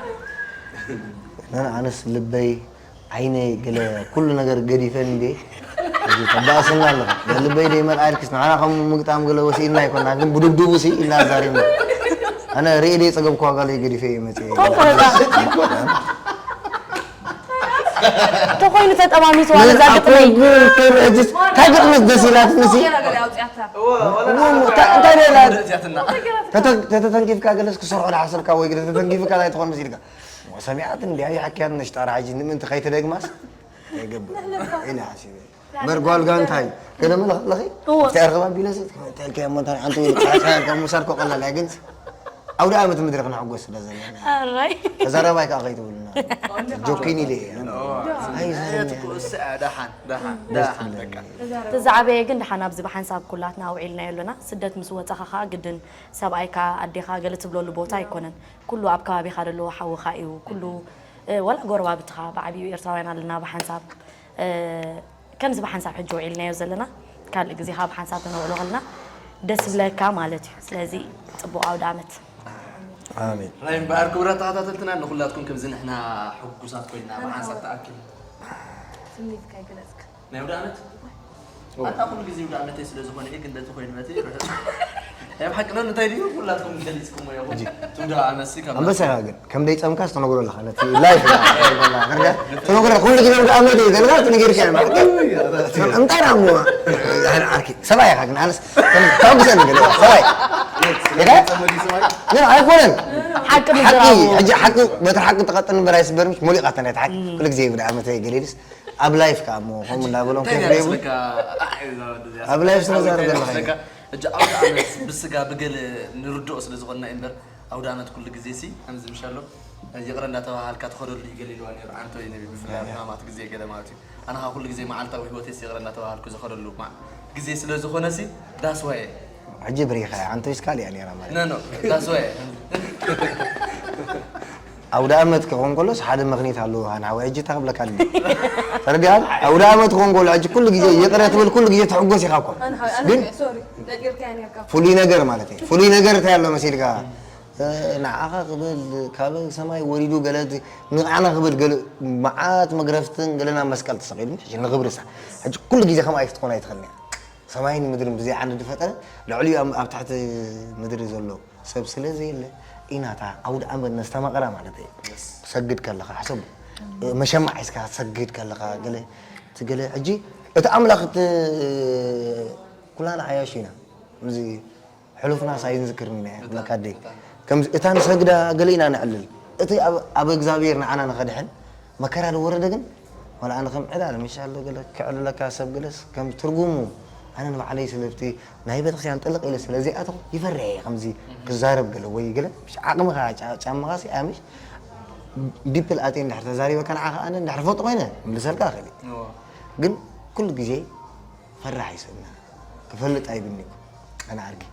ኣነ ኣነስ ልበይ ዓይነይ ገለ ኩሉ ነገር ገዲፈ እንዴ እዚ ተባእስና ኣለኹ። ልበይ ደይ መልኣልክስ ንዓና ከም ምግጣም ገለ ወሲእና ኣይኮና ግን ብድብድቡ ሲ ኢልና ዛሪብና። ኣነ ርእየ ደይ ጸገብኳ ጋለይ ገዲፈ እየ መጽየ። ተኾይኑ ተጠማሚቱ ዋላ እዛ ግጥመይ እንታይ ግጥመት ደስ ኢላትኒ ሲ እንታይ ደላ ተተተንኪፍካ ገለስ ክሰርሖ ዝሓሰብካ ወይ ተተንኪፍካ ኣይትኾን መሲልካ ሰሚዓት እንዲ ኣይሓክያን ነሽጣራ ሕጂ ንምንቲ ከይትደግማስ ይገብር ኢለ ሓሲበ እምበር ጓል ጋንታይ ገለ መለ ከለኺ ኣብቲ ኣርኸባ ቢለስ ተልከያ እሞ እንታይ ሓንቲ ወይ ጻጻ ከም ምሳር ኮቀላል ኣይ ግን ኣውደ ዓመት ምድሪ ክንሕጎስ ስለ ዘለና ኣራይ ተዛራባይ ከዓ ከይትብሉና ጆኪን ኢለ እየ ኣይዘን ደሓን ደሓን ደሓን በቃ ተዛዕበየ ግን ደሓን ኣብዚ ብሓንሳብ ኩላትና ኣውዒልናዮ ኣለና። ስደት ምስ ወፃኻ ከዓ ግድን ሰብኣይካ ኣዴኻ ገለ ትብለሉ ቦታ ኣይኮነን። ኩሉ ኣብ ከባቢኻ ዘሎ ሓውኻ እዩ። ኩሉ እ፣ ወላ ጎረባብትኻ ብዓብዩ ኤርትራውያን ኣለና ብሓንሳብ እ፣ ከምዚ ብሓንሳብ ሕጂ ውዒልናዮ ዘለና ካልእ ግዜ ከዓ ብሓንሳብ ተነውዕሎ ከለና ደስ ይብለካ ማለት እዩ። ስለዚ ፅቡቅ ኣውደ ኣመት። ኣሜን ራይ እምበኣር ክቡራት ተኸታተልትና ንኩላትኩም ከምዚ ንሕና ሕጉሳት ኮይና ብሓንሳብ ተኣኪብ ስሜትካ ይግለጽካ ናይ ውዳ ዓመት ኣታ ኩሉ ግዜ ውዳ ዓመተይ ስለ ዝኾነ እየ ግን በቲ ኮይኑ በቲ ርሑስ ናይ ብሓቂ ዶ እንታይ ድዩ ኩላትኩም ገሊጽኩሞ ኢኹም ትውዳ ዓመት ሲ ካብ ኣንበሳ ኢኻ ግን ከም ደይጸምካ ዝተነግሮ ኣለኻ ነቲ ላይፍ ተነግሮ ኩሉ ግዜ ውዳ ዓመት እዩ ተልካ ትነገር ካ ማለት እንታይ ዳሞ ዓርኪ ሰብኣይ ኢኻ ግን ኣነስ ተወግሰኒ ገለ ሰብኣይ ኢኻ ግን ኣይኮነን ሓቂ ሓቂ ምዝራቡ ሕጂ ሓቂ በትሪ ሓቂ ተቐጥል እምበር ኣይስበርምሽ ሞሊቓ ተናይት ሓቂ ኩሉ ግዜ ውዳ ዓመት ገሌልስ ኣብ ላይፍ ከዓ እሞ ከምኡ እንዳበሎም እንታይ ከይፍለዩ ይመስለካ? ኣሕ፣ እዛ ወዲ እዚኣ ኣብ ላይፍ ስለ ኣውደ ዛረበ እንታይ ኣለኻ? ይመስለካ? ሕጂ ኣውደ ዓመት ብስጋ ብገለ ንርድኦ ስለ ዝኾንና እዩ እምበር ኣውደ ዓመት ኩሉ ግዜ ሲ ከምዚ ምሻሎ ይቕረ እንዳተባሃልካ ትኸደሉ እዩ ገለ ኢልዋ ነይሩ ዓንቶ እዩ ነቢ ብፍላይ ኣብ ሕማማት ግዜ ገለ ማለት እዩ ኣነ ከዓ ኩሉ ግዜ መዓልታዊ ህይወተይ ሲ ይቕረ እንዳተባሃልኩ ዝኸደሉ ማ- ግዜ ስለ ዝኾነ ሲ ዳስዋየ ሕጂ ብሪኻ ዓንቶ ይስካል እያ ነይራ ማለት ኖ ኖ ዳስዋየ ኣውደ ኣመት ክኾን ከሎስ ሓደ ምኽኒት ኣለዎ ንሓወይ ሕጂ እንታይ ክብለካ ድሊ ተረዲኣን ኣውደ ኣመት ክኾን ከሎ ሕጂ ኩሉ ግዜ ይቕረ ትብል ኩሉ ግዜ ትሕጎስ ኢኻ እኮ ግን ሶሪ ደቂርካያ ነርካ ፍሉይ ነገር ማለት እዩ ፍሉይ ነገር እንታይ ኣሎ መሲልካ ንዓኻ ክብል ካብ ሰማይ ወሪዱ ገለ ንዓና ክብል ገለ መዓት መግረፍትን ገለና መስቀል ተሰቒሉ ሕጂ ንኽብርሳ ሕጂ ኩሉ ግዜ ከምኣ ክትኾን ኣይትኽእልን እያ ሰማይን ምድርን ብዘይ ዓንዲ ዝፈጠረ ልዕሊኡ ኣብ ኣብ ትሕቲ ምድሪ ዘሎ ሰብ ስለ ዘየለ ኢና እታ ኣውደ ኣመት ነስተማቕራ ማለት እየ። ትሰግድ ከለኻ ሕሰቡ መሸማዕ ሒዝካ ትሰግድ ከለኻ ገለ እቲ ገለ ሕጂ እቲ ኣምላኽ እቲ ኩላና ዓያሹ ኢና እዚ ሕሉፍና ሳይንዝክር ኢና ክብለካ ኣደይ ከም እታ ንሰግዳ ገለ ኢና ነዕልል እቲ ኣብ እግዚኣብሔር ንዓና ንኸድሕን መከራ ዝወረደ ግን ዋላ ኣነ ከም ዕላል ምሻሎ ገለ ክዕልለካ ሰብ ገለስ ከም ትርጉሙ ኣነ ንባዕለይ ስለብቲ ናይ ቤተክርስትያን ጥልቕ ኢለ ስለ ዘይኣተኹ ይፈርሕ እየ ከምዚ ክዛረብ ገለ ወይ ገለ ምሽ ዓቕምኻ ጫ- ጫማኻ ሲ ኣምሽ ዲፕል ኣትየ እንድሕር ተዛሪበካ ንዓኻ ኣነ እንድሕር ፈልጦ ኮይነ ምልሰልካ እኽእል እየ። ግን ኩሉ ግዜ ፈራሕ ይስእና ክፈልጥ ኣይብኒ ኣነ ዓርኪ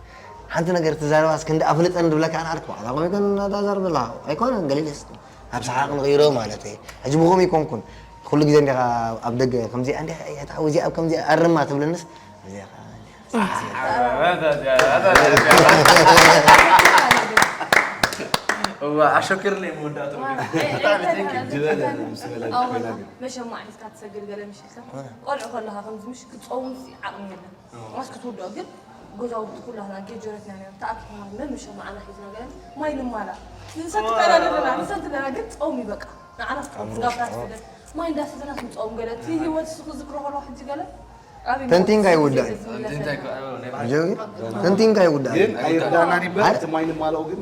ሓንቲ ነገር ትዛረባስ ክንዲ ኣፍልጠን ዝብለካ ኣነ ዓርኪ ዋዕላ ቆሚከን እናተዛርበላ ኣይኮነን ገሊለስ ናብ ሰሓቕ ንቕይሮ ማለት እየ ሕጂ ብኸም ይኮንኩን ኩሉ ግዜ እንዲኻ ኣብ ደገ ከምዚኣ እንዲ ኣታዊ እዚኣ ኣብ ከምዚኣ ኣርማ ትብለንስ እዚኣ ኣሸኪርኒ መወዳእቱ መሸማዕ ሒዝካ ትሰግድ ገለ ምሽልካ ቆልዑ ከለካ ከምዚ ምሽ ክትፀውም ዓቕሚ የለን ማስ ክትውድኦ ግን ገዛውቲ ኩላትና ጌጀረትና ነር ተኣኪብና መምሸ መዓና ሒዝና ገለ ማይ ንማላ ንሰቲ ኮይና ዘለና ንሰቲ ኣለና ግን ፀውም ይበቃ ንዓና ስጋብራ ስደት ማይ እንዳሰተና ክንፀውም ገለ እቲ ህይወት ስክ ዝክሮ ከሎ ሕጂ ገለ ተንቲንካ ይውዳእ ተንቲንካ ይውዳእ ግን ኣይርዳና ዲበር እቲ ማይ ንማላኡ ግን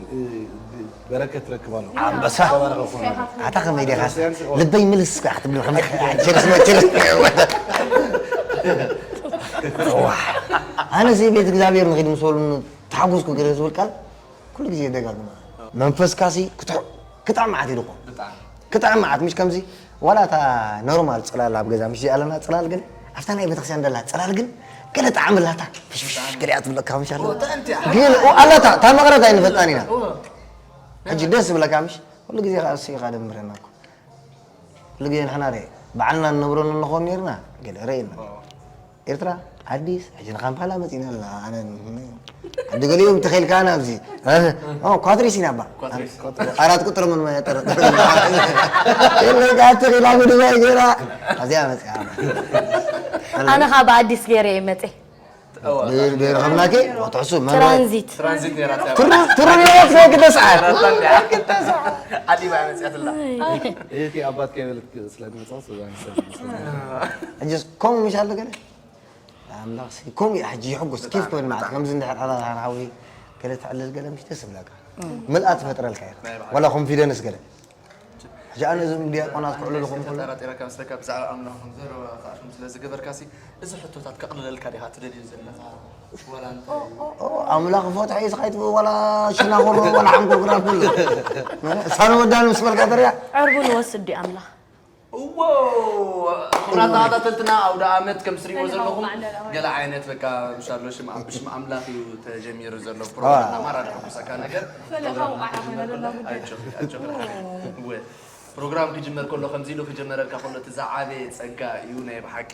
በረከት ትረክባ ነው ኣንበሳ ኣታ ከመይ ዲኻ ልበይ ምልስ ክትብል ቸርስ ቸርስ ኣነ ሲ ቤት እግዚኣብሔር ንኺድ ምስ በሉ ተሓጎስኩ ገለ ዝብል ቃል ኩሉ ግዜ ደጋግማ መንፈስካ ሲ ክጥዕም ዓት ኢልኮ ክጥዕም ዓት ምሽ ከምዚ ዋላ እታ ኖርማል ፅላል ኣብ ገዛ ምሽ ኣለና ፅላል ግን ኣብታ ናይ ቤተክርስትያን ደላ ፅላል ግን ገለ ጣዕሚ ኣላታ ፍሽፍሽ ገሊኣ ትብለካ ምሽ ኣለ ግን ኣለታ እታ መቕረት ኣይንፈልጣን ኢና ሕጂ ደስ ዝብለካ ምሽ ኩሉ ግዜ ከዓ እሱ ኢኻ ደምረና እኮ ኩሉ ግዜ ንሕና ደ ባዕልና ንነብረሉ ንኾን ነርና ገለ ረእየና ኤርትራ ኣዲስ ሕጂ ንካምፓላ መጺና ኣለና። ኣነ ዓዲ ገሊኦም ተኸይልካ ኣነ ኣብዚ ኳትሪስ ኢና ባ ኣራት ቁጥር ምን መጠረጠር ኢለካ ተኺላ ጉድባይ ገይራ ኣብዚኣ መጺኣ። ኣነ ካብ ኣዲስ ገይረ እየ መጸ። ደይረኸብናኪ ትሕሱ ትራንዚት ትራንዚት ነይራ ትሩንያት ናይ ክልተ ሰዓት ዓዲባ መፅያትላ እቲ ኣባት ከይበለት ስለሚመፅኣ ሕጅስ ከምኡ ምሽ ኣሎ ገለ ኣምላኽ ከምኡ እዩ ሕጂ ይሕጉስ ኬፍ ክብል ማለት ከምዚ እንድሕር ዕላል ሃርሃዊ ገለ ትዕልል ገለ ምሽ ደስ ብለካ ምልኣት ትፈጥረልካ ኢኻ ዋላ ኮንፊደንስ ገለ ሕጂ ኣነ እዞም ዲያቆናት ክዕልልኹም ከሎ ተጠራጢረካ መስለካ ብዛዕባ ኣምላኽ ከም ዘረባ ከኣሽም ስለ ዝገበርካሲ እዚ ሕቶታት ከቕልለልካ ዲኻ ትደልዩ ዘለኻ ወላ እንታይ ኣምላኽ ፈትሖ እዩ ዝኻይት ወላ ሽናኹር ወላ ሓንጎግራ ኩሉ ሳን ወዳን ምስ በልካ ተሪያ ዕርቡ ንወስድ ድዩ ኣምላኽ እዎ ክቡራት ተኸታተልትና ኣውደ ኣመት ከም ትሪእዎ ዘለኹም ገለ ዓይነት በቃ ምሻሎ ሽም ብሽም ኣምላኽ እዩ ተጀሚሩ ዘሎ ፕሮግራም ማራ ድሕጉሰካ ነገር ፕሮግራም ክጅመር ከሎ ከምዚ ኢሉ ክጀመረልካ ከሎ እቲ ዝዓበየ ጸጋ እዩ ናይ ብሓቂ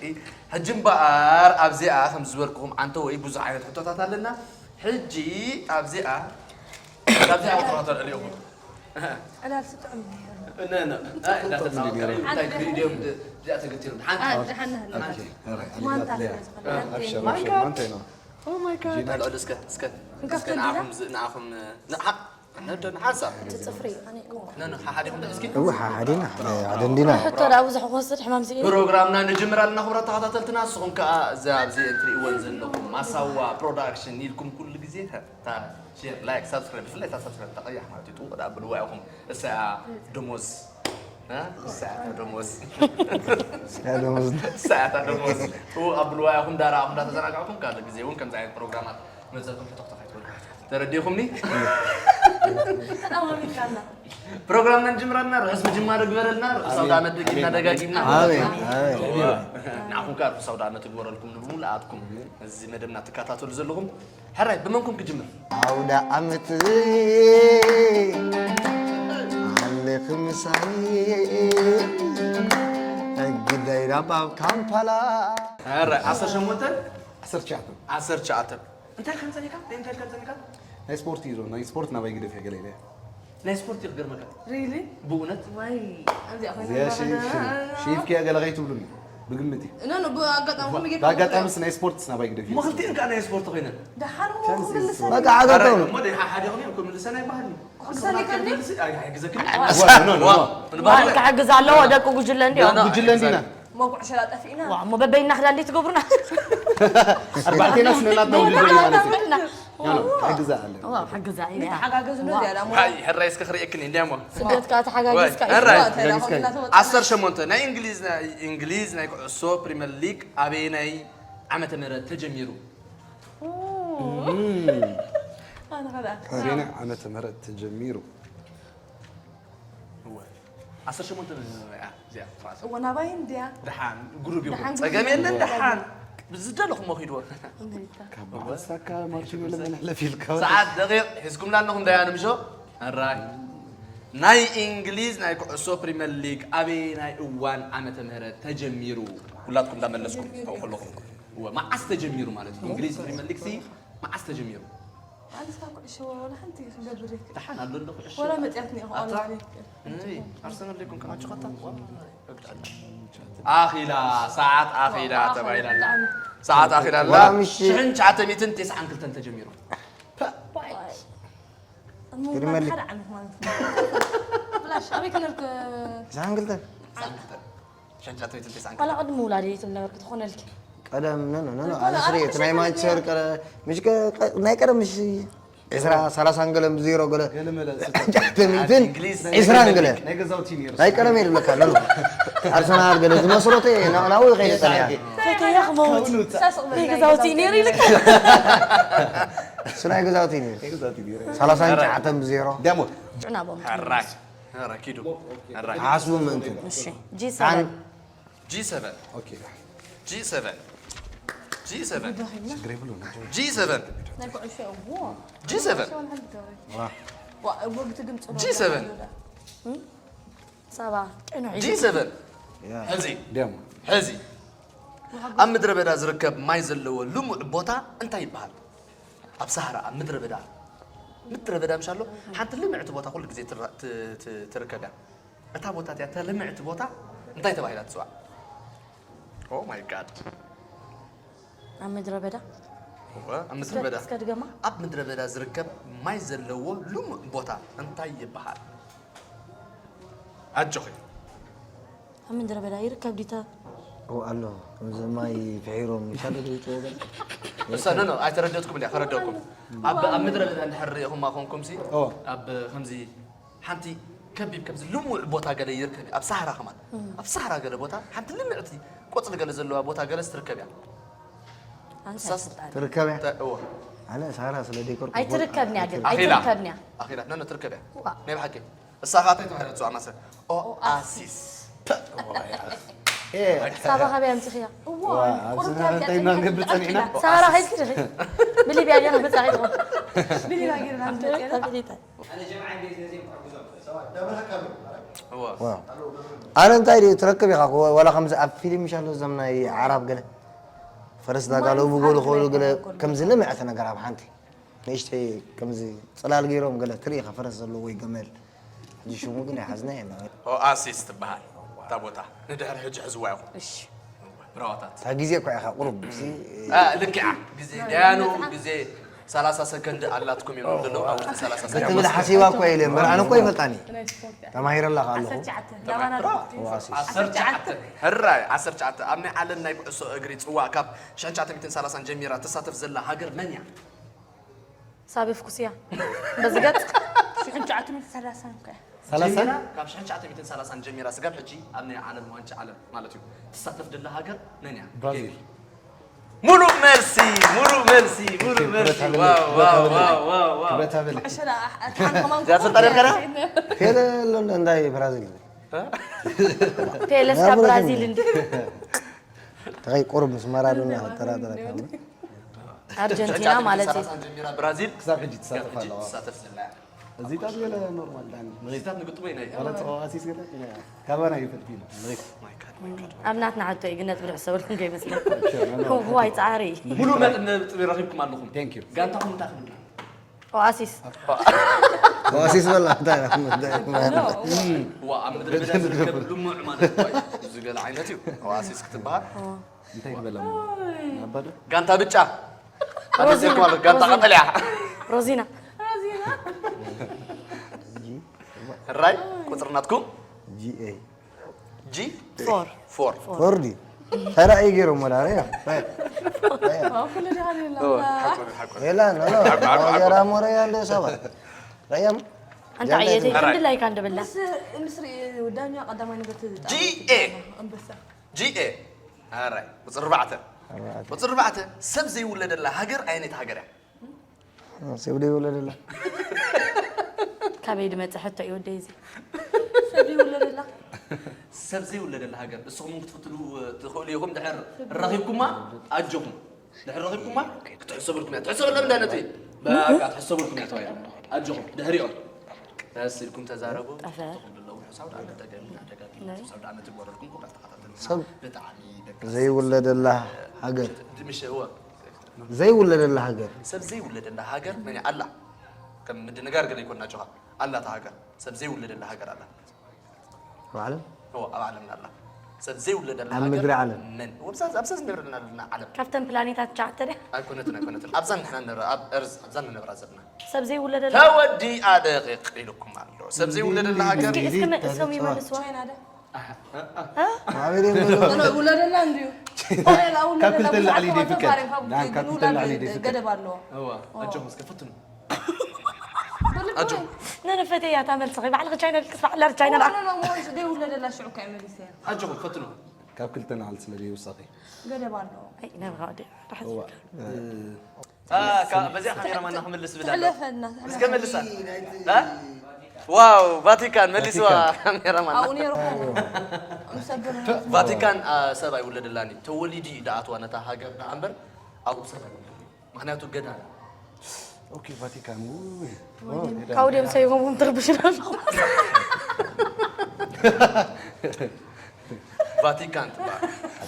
ሕጂ እምበኣር ኣብዚኣ ከም ዝበልኩኹም ዓንተወይ ብዙሕ ዓይነት ሕቶታት ኣለና ሕጂ ኣብዚኣ ካብዚኣ ወፍራተር እሪኦኹም ዕላል ስጥዑም ነይሩ። እነ እነ ኣይ እንዳተጻወትካ እንታይ ክሪኡ ድዮም እዚኣ ተገቲሩ ሓንቲ ሓንቲ ማንታ ስለ ዝኾነ ሓንቲ ማንታ Oh my god ልዕሉ እስከ እስከ እስከ ንዓኹም ንዓኹም ንሓንሳ እቲ ፅፍሪ ነን ሓሓዲኹም እስኪ እው ሓሓዲና ኣደንዲና ሕቶ ዳ ብዙሕ ክወስድ ሕማም ስኢነ ፕሮግራምና ንጅምር ኣለና ክብራት ተኸታተልትና ንስኹም ከዓ እዚ ኣብዚ እትርእይወን ዘለኹም ማሳዋ ፕሮዳክሽን ኢልኩም ኩሉ ግዜ ሼር ላይክ ሳብስክራይብ ብፍላይ እታ ሳብስክራይብ ተቐያሕ ማለት እዩ ጥውቕ ዳ ብልዋ ኢኹም እሳ ደሞዝ እሳ ደሞዝ እሳ ደሞዝ ኣብ ብልዋ ኢኹም ዳራ ኢኹም ዳተዘናጋዕኩም ካልእ ግዜ እውን ከምዚ ዓይነት ፕሮግራማት መዘኩም ሕቶ ክተኸይትበሉ ተረዲኹምኒ ፕሮግራምና ንጅምራልና ርሑስ ምጅማር ግበረልና ርሑስ ኣውደ ዓመት ደጊምና ደጋጊምና ንዓኹም ከዓ ርሑስ ኣውደ ዓመት ይግበረልኩም ንብሙሉኣትኩም እዚ መደብና ትከታተሉ ዘለኹም ሕራይ ብመንኩም ክጅምር ኣውደ ዓመት ኣለኺ ምሳይ ግዳይ ዳባብ ካምፓላ ሕራይ ዓሰርተ ሸሞንተ ዓሰርተ ትሽዓተ ዓሰርተ ትሽዓተ እንታይ ከም ጸኒካ እንታይ ከም ጸኒካ ናይ ስፖርት እዩ ናይ ስፖርት ናባይ ግደፍ ገለ ኢለ ናይ ስፖርት እዩ ክገርመካ ሪሊ ብእውነት ወይ እዚኣ ኮይና ዚያ ሺ- ሺ- ሺፍኪያ ገለ ከይትብሉኒ ብግምት እዩ ኖ ኖ ብኣጋጣሚ ኩሉ ጌጋ ብኣጋጣሚ ስ ናይ ስፖርት ስ ናባይ ግደፍ እዩ። መኽልቲእን ከዓ ናይ ስፖርት ኮይነን ደሓን እሞ ክምልስ በቃ ዓገብ ተብሉ እሞ ደይ ሓደ ኾነ ክምልሰን ኣይበሃልኒ ኩሰኒ ከንዲ ክሕግዘክኒ ዋ፣ ኖ፣ ኖ፣ ኖ። ንባህል ክሕግዝ ኣለዎ ደቂ ጉጅለ እንዲኦም ጉጅለ እንዲና መጉዕ ሸላ ጠፊእና ዋ እሞ በበይና ክዳን ደይ ትገብሩና ኣርባዕቴና ስነናትና ውድድር እዩ ማለት እዩ። ኖ፣ ኖ፣ ክሕግዛ ኣለና። ዋ፣ ሓግዛ እያ። ተሓጋገዙ ነው ያላ ሞ ሃይ ሕራይ እስከ ክርእየክኒ እንዲያ ሞ ስደት ከዓ ተሓጋጊዝካ እዩ። ሕራይ። ዓሰርተ ሸሞንተ ናይ እንግሊዝ ናይ እንግሊዝ ናይ ኩዕሶ ፕሪምየር ሊግ ኣበየናይ ዓመተ ምህረት ተጀሚሩ? ኣነ ኸዳ ኣበየናይ ዓመተ ምህረት ተጀሚሩ? እወ ዓሰርተ ሸሞንተ እያ እዚኣ ትራእሳ። እወ ናባይ እንድያ። ደሓን ግሩብ ይኹን ደሓን ጸገም ግሩብ የለን ይኹን። ደሓን ብዝደለኹሞ ኺድዎ። ካብ በዓል ሳካ ማርቲኔሊ መን ሕለፍ ኢልካ ሰዓት ደቂቕ ሒዝኩምላ ኣለኹም ዳያኑ ምሾ ኣራይ ናይ እንግሊዝ ናይ ኩዕሶ ፕሪምየር ሊግ ኣበየናይ እዋን ዓመተ ምህረት ተጀሚሩ? ኩላትኩም እንዳመለስኩም ተው ከለኹም እወ መዓስ ተጀሚሩ ማለት እዩ እንግሊዝ ፕሪምየር ሊግ ሲ መዓስ ተጀሚሩ? ኣንስካ ኩዕሾ ወላ ሓንቲ ክገብር ይክ ደሓን ኣሎ እንዶ ኩዕሾ ወላ መጽያት ኒኦ ኣታ online እይ ኣርሰናል ደይኮን ከማችኸታ ኣኺላ ሰዓት ኣኺላ ተባሂላ ኣላ ሰዓት ኣኺላ ኣላ ሽሕን ትሽዓተ ሚእትን ተስዓን ክልተን ተጀሚሩ ፕሪመር ሊግ ብላሽ ኣበይ ክነርክ ተስዓን ክልተን ዋላ ቅድሚ ውላደይ ትም ነበርክ ትኾነልኪ ቀደም ኖ ኖ ኖ ኣነ ስሪ እቲ ናይ ማንቸስተር ቀረ ምሽ ናይ ቀደም ምሽ ዕስራ ሰላሳ ገለ ዜሮ ገለ ሚትን ዕስራ ገለ ናይ ቀደም ይልካ ኖ ኣርሰናል ገለ ዝመስረተ ናብኡ ይኸይደ ጸኒያ ፈተያ ክመውት ናይ ገዛውቲ ነይሩ ኢልካ እሱ ናይ ገዛውቲ ነይሩ ሰላሳ ሸዓተ ብዜሮ ደሞ ራኪዱ ሓስቡ ምእንቲ ጂ ሰበን ጂ ሰቨን ጂ ሰቨን ጂ ሰቨን ጂ ሰቨን ጂ ሰቨን ጂ ሰቨን ጂ ሰቨን ሕዚ ሕዚ ኣብ ምድረ በዳ ዝርከብ ማይ ዘለዎ ልሙዕ ቦታ እንታይ ይበሃል? ኣብ ሰሃራ ኣብ ምድረ በዳ፣ ምድረ በዳ ምሻሎ፣ ሓንቲ ልምዕቲ ቦታ ኩሉ ግዜ ትረ- ት- ት- ትርከብ እያ። እታ ቦታ እቲኣ፣ እታ ልምዕቲ ቦታ እንታይ ተባሂላ ትፅዋዕ? Oh my God። ኣብ ምድረ በዳ እወ፣ ኣብ ምድረ በዳ። እስከ ድገማ። ኣብ ምድረ በዳ ዝርከብ ማይ ዘለዎ ልሙዕ ቦታ እንታይ ይበሃል? ኣጆኺ። ኣብ ምድረ በዳ ይርከብ ዲታ። ኦ ኣሎ ከምዚ ማይ ፍሒሮም ይሻለ ዝውፅዎ ገለ እሳ ኖ ኖ ኣይተረደትኩም እንዲያ ከረደኩም። ኣብ ኣብ ምድረ በዳ እንድሕር ርኢኹማ ኮንኩም ሲ ኦ። ኣብ ከምዚ ሓንቲ ከቢብ ከምዚ ልሙዕ ቦታ ገለ ይርከብ እዩ። ኣብ ሳህራ ከማን ኣብ ሳህራ ገለ ቦታ ሓንቲ ልምዕቲ ቆፅሊ ገለ ዘለዋ ቦታ ገለ ስትርከብ እያ። ኣንተ እሳስ ስልጣን ትርከብ እያ ተ- እዎ ኣነ ሳራ ስለ ዴኮር ኣይትርከብንያ ግን ኣኺላ ኣይትርከብንያ። ኣኺላ ኖ ኖ ትርከብ እያ። ዋ። ናይ ብሓቂ እሳ ኻታይ ተባሂላ ትፅዋዕ ማሰ ኦኣሲስ። ሳባ ካበይ ኣምፅኽያ? እዋ፣ ኣብዚ ቁሩብ እንታይ ኢና ክንገብር ጸኒሕና? ሳራ ኸይድኪ ድኺ? ብሊብያ ገይራ መፃኺ ትኾን። ብሊብያ ገይርና ንመፅእ። ተፈሊጠ። እዎ ዋው። ኣነ እንታይ ድዩ ትረክብ ኢኻ እኮ፣ ዋላ ከምዚ ኣብ ፊልም ይሻሎ እዞም ናይ ዓራብ ገለ ፈረስ ዳጋለቡ ገሉ ክብሉ ገለ ከምዚ ልምዕቲ ነገር ኣብ ሓንቲ ንእሽተይ ከምዚ ፅላል ገይሮም ገለ ትርኢ ኢኻ ፈረስ ዘለዎ ወይ ገመል። ሕጂ ሽሙ ግን ኣይሓዝና ኢና። ኦኣሲስ ትበሃል እታ ቦታ። ንድሕር ሕጂ ሕዝዋ ኢኹም። እሺ። ብራዋታት። እታ ግዜ እኳ ኢኻ ቁሩብ ሲ አ፣ ልክዓ ግዜ ደያኑ ግዜ ሰላሳ ሰከንድ ኣላትኩም እዮም ዘለዉ ኣብ ውሽጢ ሰላሳ ሰከንድ ክትብል ሓሲባ እኳ ኢለ እምበር ኣነ እኳ ይፈልጣኒ ተማሂረላ ከ ኣለኹ። ዓሰርተ ትሽዓተ። ሕራይ ዓሰርተ ትሽዓተ። ኣብ ናይ ዓለም ናይ ኩዕሶ እግሪ ፅዋዕ ካብ ሽሕን ትሽዓተ ሚእትን ሰላሳን ጀሚራ ትሳተፍ ዘላ ሃገር መን እያ? ሳብ የፍኩስያ በዚ ገፅ ሽሕን ትሽዓተ ሚእትን ሰላሳን ከ ሰላሳ ጀሚራ ካብ ሽሕን ትሽዓተ ሚእትን ሰላሳን ጀሚራ ስጋብ ሕጂ ኣብ ናይ ዓለም ዋንጫ ዓለም ማለት እዩ ትሳተፍ ዘላ ሃገር መን እያ? ብራዚል። ሙሉእ መልሲ ሙሉእ መልሲ ሙሉእ መልሲ። ዋው ዋው ዋው ዋው ዋው። ክብረት ሃበለ። ዕሸላ ኣትሓን ከማን እዚኣ ትፈልጣ ዶ ከዳ? ፔለ ኣሎ እንታይ ብራዚል ፔለስ ካብ ብራዚል እንዲ ተኸይ ቁሩብ ምስ ማራዶና ተራተረ ካብ ኣርጀንቲና ማለት እዩ። ሰላሳ ጀሚራ ብራዚል ክሳብ ሕጂ ትሳተፍ ኣለዋ። ትሳተፍ ዘላ እያ። እዚታት ገለ ኖርማል ዳኒ። እዚታት ንግጥሞ ኢና ዋላ ጸዋሲስ ገለ ካባና ይፈልጥ ኢና። ኣብ ናትና ሕቶ እዩ ግን ነጥቢ ንሕሰበልኩም ከይመስለኩም። ዋይ ፃዕሪ። ሙሉእ መጠን ነጥቢ ረኺብኩም ኣለኹም። Thank you። ጋንታኹም እንታይ ክብል? ኦኣሲስ ኦኣሲስ በላ እንታይ ዋ ኣብ ምድረ በዳ ዝርከብ ልሙዕ ማለት እኮ እዩ። እዚ ገለ ዓይነት እዩ። ኦኣሲስ ክትበሃል እንታይ ክበላ ኣባዶ ጋንታ ብጫ ሮዚና። ጋንታ ቀጠልያ ሮዚና ሕራይ ቁፅሪ ናትኩም ጂኤ ጂ ፎር ፎር ፎርዲ ተራእዩ ገይሮም ወላ ረያ ኩሉ ዲኻ ሌላ ሌላ ኖ ኖ ገራ ሞረያ እንደ ሰባት ረያም ኣንታ ዓየተይ ክንዲ ላይካ እንደበላ ምስ ምስ ዳኛ ቀዳማይ ነገር ትጣ ጂኤ። ኣንበሳ ጂኤ ሕራይ ቁፅሪ ኣርባዕተ ቁፅሪ ኣርባዕተ ሰብ ዘይውለደላ ሃገር ኣየነይቲ ሃገር እያ? ሰብ ዘይውለደላ ካበይ ድመፀ ሕቶ እዩ ወደይ እዚ ሰብ ይውለደላ ሰብ ዘይውለደላ ሃገር ንስኹም እውን ክትፍትኑ ትኽእሉ ኢኹም ድሕር ረኺብኩማ ኣጆኹም ድሕር ረኺብኩማ ክትሕሰበልኩም እያ ትሕሰበሎም እንዳ ነቲ በቃ ትሕሰበልኩም እያ ተባሂሉ ኣጆኹም ድሕሪኦም ቀስ ኢልኩም ተዛረቡ ጠፈር። ትኽእሉ ኣለዉ ሕሳብ ደኣ ነጠገምና ደጋጊምና ሕሳብ ደኣ ነቲ ጎረድኩም ክብራ ተኸታተልና ሰብ ብጣዕሚ ደቂ ዘይውለደላ ሃገር ድምሽ እወ ዘይውለደላ ሃገር ሰብ ዘይውለደላ ሃገር መን እያ ኣላ ከም ምድንጋር ገለ ይኮና ጆኻ ኣላ እታ ሃገር ሰብ ዘይውለደላ ሃገር ኣላ ባዕለም እወ ኣብ ዓለምና ኣላ ሰብ ዘይውለደላ ኣብ ሃገር ምድሪ ዓለም። መን እወ ብዛ- ኣብዛ ዝነብረና ዘለና ዓለም ካብተን ፕላኔታት ትሽዓተ ድያ ኣይኮነትን ኣይኮነትን ኣብዛ ንሕና ንነብራ ኣብ እርዝ ኣብዛ ንነብራ ዘለና ሰብ ዘይውለደላ ተወዲኣ ደቂቕ ኢልኩም ኣሎ ሰብ ዘይውለደላ ሃገር እስኪ እስኪ መ- እስኪ ይመልስዋ ቻይና ደ ማዕበል የምበሎ ውለደላ እንድዩ ካብ ክልተ ንላዕሊ ደይ ፍቀድ። ዳን ካብ ክልተ ንላዕሊ ደይ ፍቀድ። ገደብ ኣለዎ እዋ ኣጆኹም እስከ ፈትኑ ኣጆኹም ነነፈተያ ታመልስኺ ባዕልኺ ቻይና ልክስ ባዕላ ቻይና ላ ደይ ውለደላ ሽዑ ከ መሊሰ ኣጆኹም ፈትኑ ካብ ክልተ ንላዕሊ ስለ ደይ ውሳኺ። ገደብ ኣለዎ ነብኻ ወዲ ራሕዚ እዋ። አ፣ ካ- በዚኣ ካሜራማን ክምልስ ብላ ትሕለፈና እስከ መልሳ አ? ዋው ቫቲካን መልስዋ ካሜራማን ኣብኡ ነይሩ ምስ ኣቦና ቫቲካን አ፣ ሰብ ኣይውለደላን እዩ ተወሊዱ እዩ ደኣትዋ ነታ ሃገር ደኣ እምበር ኣብኡ ሰብ ኣይውለድን እዩ ምክንያቱ ገዳም ኦኬ ቫቲካን ካብኡ ድዮም ሰይቦም ትርብሽና ኣለኹም ቫቲካን ትበሃል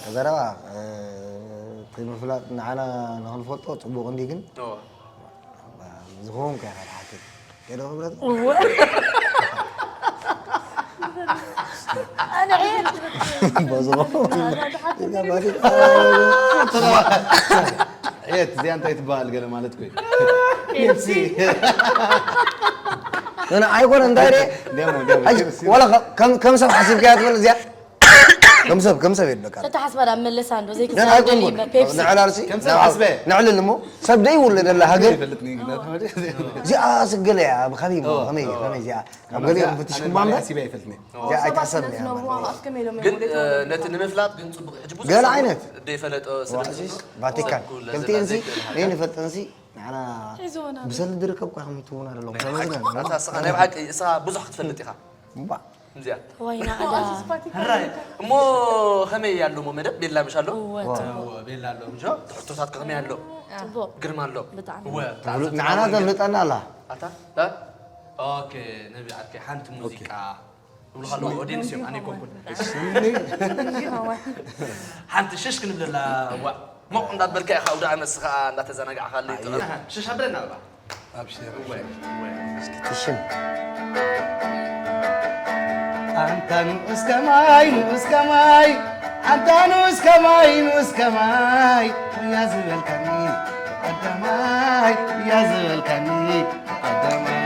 ተዘረባ እቲ ምፍላጥ ንዓና ንኽንፈልጦ ጽቡቕ እንዲ ግን እወ። ዝኸውን ከ ኢኻ ትሓትት? ገለ ክብረት እወ። ኣነ ዕየት። በዝኾ። ዕየት እዚኣ እንታይ ትበሃል ገለ ማለት ኮይ? ፔፕሲ። ኣነ ኣይኮነ እንታይ ደ? ደሞ፣ ደሞ፣ ሕጂ ፔፕሲ። ወላ ከም፣ ከም ሰብ ሓሲብካያ ትብል እዚኣ? ከም ሰብ፣ ከም ሰብ የድለካ። ተተሓስባ ዳ መለሳ እንዶ፣ ዘይክሳብ ገና ኣይኮንኩን። ደሊበ፣ ፔፕሲ። ንዕላልሲ፣ ከም ሰብ ንዓ-፣ ሓስበ። ንዕልል እሞ፣ ሰብ ደይብሉ ደላ ሃገር። ይፈልጥኒ፣ ግን እዚኣ ስገለ እያ፣ ብኸመይ እሞ፣ እወ፣ ከመይ፣ እወ። ከመይ እዚኣ? ካብ ኣነ ገሊኦም እዚኣ፣ ፍትሽ ኣነ እምባምበር? ባዕለይ ሓሲበ ኣይፈልጥኒ። እዚኣ ሰባት ኣይታሰብን እያ። ነዝነብዋ ከኣ ከመይ ኢሎም ግን፣ እዮም እ፣ ወደት ነቲ ንምፍላጥ ግን ጽቡቕ። ሕጂ ብዙሕ ገለ ሰብ ዓይነት። ዘይፈለጦ ስለ ዋዕሲስ፣ ዘሎ፣ ቫቲካን። ሰብ ኩሉ ክልቲኤንሲ፣ ዘዘናግዕ ነይ ሃገር። ንፈልጠንሲ፣ ንዓና ሒዝዎና ኣሎ። ብሰልዲ ድርከብ እኳ ከም ይትውና ኣለኹም። ናይ ብሓቂ፣ ተመስገን። ኣታ እስኻ ናይ ብሓቂ፣ እስኻ ብዙሕ ክትፈልጥ ኢኻ። እምባ። እዚኣ። ዋይ፣ ናዕዳ። ሕራይ። እሞ ከመይ ኣሎ እሞ መደብ? ቤላ ምሽ ኣሎ? እወ፣ ዋው። ጽቡቕ። እወ፣ ቤላ ኣሎ ምሽ? ሕቶታት ከመይ ኣሎ? ጽቡቕ። ግርማ ኣሎ? ብጣዕሚ። እወ፣ ንዓና ተፍልጠና ኣላ። ኣታ? እ? ኦኬ፣ ነቢ ዓርከይ፣ ሓንቲ ሙዚቃ ይብሉ ከለዉ ኦዲየንስ እዮም፣ ኣነ ኣይኮንኩን። ሓንቲ ሽሽ ክንብለላ፣ ዋእ። ሞቕ እንዳበልካ ኢኻ፣ ኣውደ ዓመት እስኻ እንዳተዘናጋዕካለይ። ኣየ። ሽሽ ኣብለና እባ። ኣብሽር። እወ፣ እወ። እስኪ ትሽን። ኣንታ ንኡስ ከማይ፣ ንኡስ ከማይ፣ ኣንታ ንኡስ ከማይ፣ ንኡስ ከማይ፣ እያ ዝበልካኒ ቀዳማይ፣ እያ ዝበልካኒ ቀዳማይ።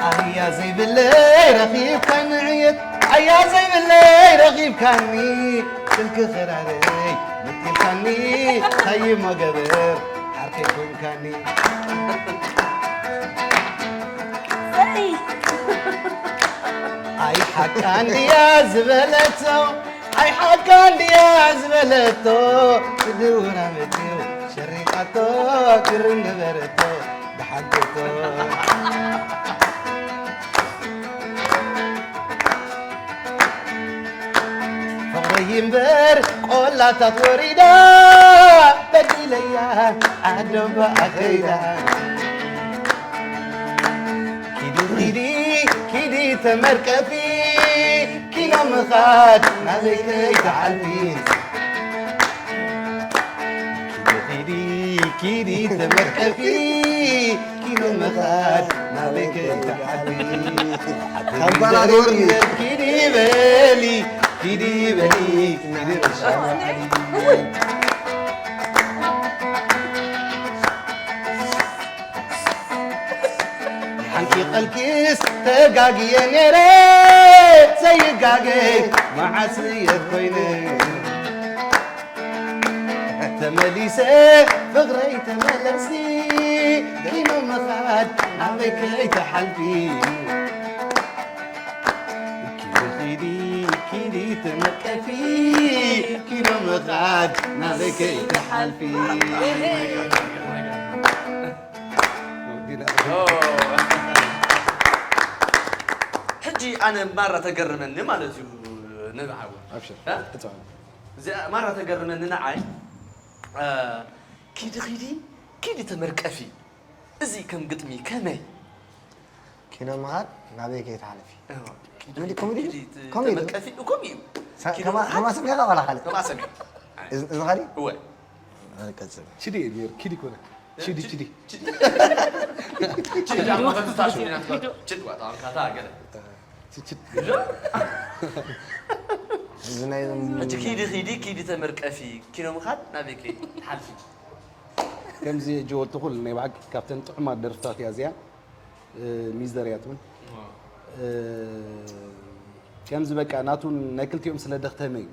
ኣያ ዘይብለይ ረኺብካኒ ዕየት፣ ኣያ ዘይብለይ ረኺብካኒ፣ ስልኪ ክራረይ ነጢልካኒ፣ እንታይ እሞ ገበር ዓርከይ ኮንካኒ። ዘይ። ኣይ ሓቃ እንድያ ዝበለቶ፣ ኣይ ሓቃ እንድያ ዝበለቶ፣ ክድውራ መትዮ ሸሪጣቶ፣ ክርን ነበረቶ፣ ደሓን ትእቶ። ፍቕረይ እምበር ቆላታት ወሪዳ፣ በዲለያ ዓዶባ ኣኸይዳ። ኪዲ ኪዲ ኪዲ ተመርቀፊ፣ ኪኖ ምኻድ ናበይ ከይትሓልፊ። ኪዲ ኪዲ ኪዲ ተመርቀፊ፣ ኪኖ ምኻድ ናበይ ከይትሓልፊ። ካምፓላ ጊዮርጊስ። ኪዲ በሊ፣ ኪዲ በሊ፣ ኪዲ ርሻ በሊ። ሓንቂ ቀልኪስ ተጋግየ ነይረ፣ ዘይጋገ መዓስ እየ ኮይነ። ተመሊሰ ፍቕረይ ተመለሲ፣ ኪኖ ምኻድ ናበይ ከይትሓልፊ። ኪዲ ኪዲ ኪዲ ተመቀፊ፣ ኪኖ ምኻድ ናበይ ከይትሓልፊ። ሕጂ ኣነ ማራ ተገርመኒ ማለት እዩ፣ ነብዓዊ። ኣብሽር፣ እ? እጽዋን። እዚኣ ማራ ተገርመኒ ንዓይ፣ እ፣ ኪዲ ኺዲ፣ ኪዲ ተመርቀፊ። እዚ ከም ግጥሚ ከመይ? ኪኖ ምኻድ ናበይ ከይትሓልፊ። እዋ፣ ኪዲ ኮሜዲ፣ ኺዲ፣ ኮሜዲ ኪዲ ኪዲ። ተመርቀፊ፣ ኮሜዲ እዩ። ሳ-፣ ኪዲ ከማ-፣ ምኻድ ከማስም ከኻ ዋላ ካልእ? ከማስም እዩ። እዚ፣ እዚ ኻዲ? እወ። ኣነ ቀጽል። ችዲ እዩ ነይሩ፣ ኪዲ ኮነ። ችዲ፣ ችዲ። ችዲ። ችዲ፣ ችዲ፣ ችዲ፣ ችዲ፣ ችዲ፣ ችዲ፣ ችዲ፣ ችዲ፣ ችዲ፣ ችዲ፣ ችዲ፣ ችዲ፣ ችዲ፣ ችዲ፣ ችዲ፣ ችዲ፣ ችዲ፣ ችዲ፣ እዚ ናይ ሕጂ ኪዲ ኺዲ ኪዲ ተመርቀፊ ኪኖ ምኻድ ናበይ ከይዲ ሓልፊ። ከምዚ ሕጂ ወልቲ ኩሉ ናይ ብሓቂ ካብተን ጥዑማት ደርፍታት እያ እዚኣ። እ፣ ሚዘር እያ ትብል። ዋው። እ፣ ከምዚ በቃ ናቱን ናይ ክልቲኦም ስለ ደኽተመ እዩ።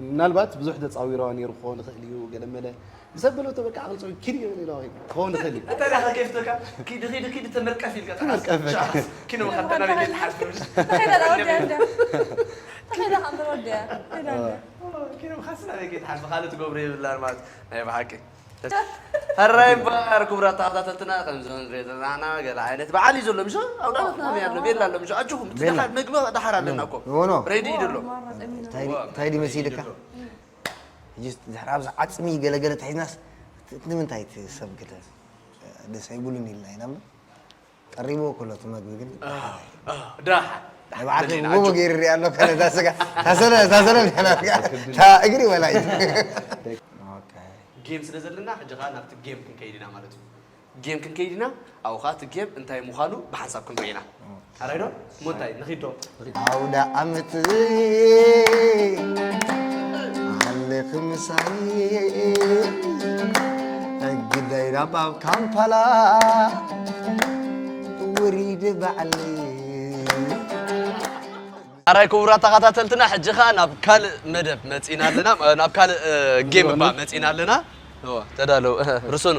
ምናልባት ብዙሕ ተጻዊርዋ ነይሩ ክኸውን ይኽእል እዩ፣ ገለ መለ። ምስ ኣበለቶ በቃ ዓቕሊ ጸዊሩ ኪድ ይብል ኢሉ ክኸውን ይኽእል እዩ። እንታይ ደኣ ከይፍተካ? ኪድ፣ ኪድ፣ ኪድ ተመርቀፍ ኢልካ ተሓስ-፣ ተመርቀፍ በቃ። ሻስ፣ ኪኖ መኸተና ቤት ሓልፍ። ተኸይዳ ዳ ወዲያ እንዳ። ተኸይዳ ከም ወዲያ። ከይዳ እንዳ። ኪኖ መኸተና ቤት ሓልፍ፣ ካልእ ትገብሮ የብላን ማለት ናይ ብሓቂ። ሕራይ እምበኣር ክቡራት ተኸታተልትና፣ ከምዚ ንሪኦ ዘለና ገለ ዓይነት በዓል እዩ ዘሎ፣ ምሽ? ኣውደ ዓመትና ከመይ ኣሎ? ቤላ ኣሎ፣ ምሽ? ኣጆኹም፣ እቲ ቤላ። ደሓር፣ ምግቢ ደሓር ኣለና እኮ። እዎ፣ ኖ። ሬዲ እዩ ዘሎ። ማራ ጸሚና። እንታይ ዲ-፣ እንታይ ዲ መሲልካ? ሕጂ ድሕሪ ኣብዚ ዓጽሚ ገለገለ ተሒዝናስ፣ ት-፣ ንምንታይ እቲ ሰብ ገለ ደስ ኣይብሉን ኢልና ኢና እምበር፣ ቀሪብዎ ከሎ እቲ መግቢ ግን፣ አ፣ አ፣ ደሓር። ንባዕልኪ ጎቦ ገይሩ ይርኢ ኣሎ። ከለ እዛ ስጋ ታሰለ ታሰለ እታ እግሪ ወላ እዩ። ጌም ስለ ዘለና ሕጂ ኸዓ ናብቲ ጌም ክንከይድ ኢና ማለት እዩ። ጌም ክንከይድ ኢና። ኣብኡ ኸዓ እቲ ጌም እንታይ ምዃኑ ብሓንሳብ ክንርኢ ኢና። ኣራይ ዶ? እሞ እንታይ ንኺድ ዶ? ኣውደ ዓመት ኣለኺ ምሳይ፣ ግዳይ ናብ ኣብ ካምፓላ ውሪድ በዓል። ኣራይ ክቡራት ተኸታተልትና፣ ሕጂ ኸኣ ናብ ካልእ መደብ መጺና ኣለና፣ ናብ ካልእ፣ እ፣ ጌም እባ መጺና ኣለና። እወ፣ ተዳለዉ፣ ርስኑ።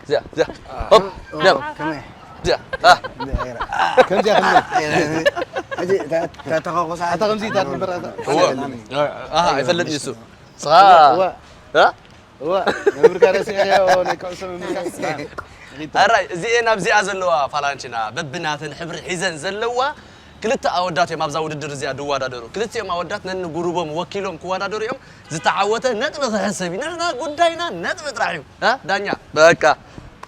እዚኣ፣ እዚኣ። ሆፕ፣ ደም። ከመይ? እዚኣ፣ ኣ። ከምዚኣ፣ ከምዚኣ። ሕጂ፣ ተ-፣ ተ-፣ ተተኻኾሳ። ኣታ ከምዚ እታ ትግበር፣ ኣታ። እወ። ኣሃ፣ ኣይፈልጥን እዩ እሱ። ስኻ-፣ እወ። እ? እወ፣ መምህርካ ረሲዐዮ፣ ናይ ኩዕሶ መምህርካ። ኣራይ፣ እዚኤን ኣብዚኣ ዘለዋ ፋላንቺና በብናተን ሕብሪ ሒዘን ዘለዋ ክልተ ኣወዳት እዮም ኣብዛ ውድድር እዚኣ ዝወዳደሩ። ክልቲኦም ኣወዳት ነንጉሩቦም ወኪሎም ክወዳደሩ እዮም። ዝተዓወተ ነጥቢ ክሕሰብ እዩ። ንሕና ጉዳይና ነጥቢ ጥራሕ እዩ። እ? ዳኛ፣ በቃ።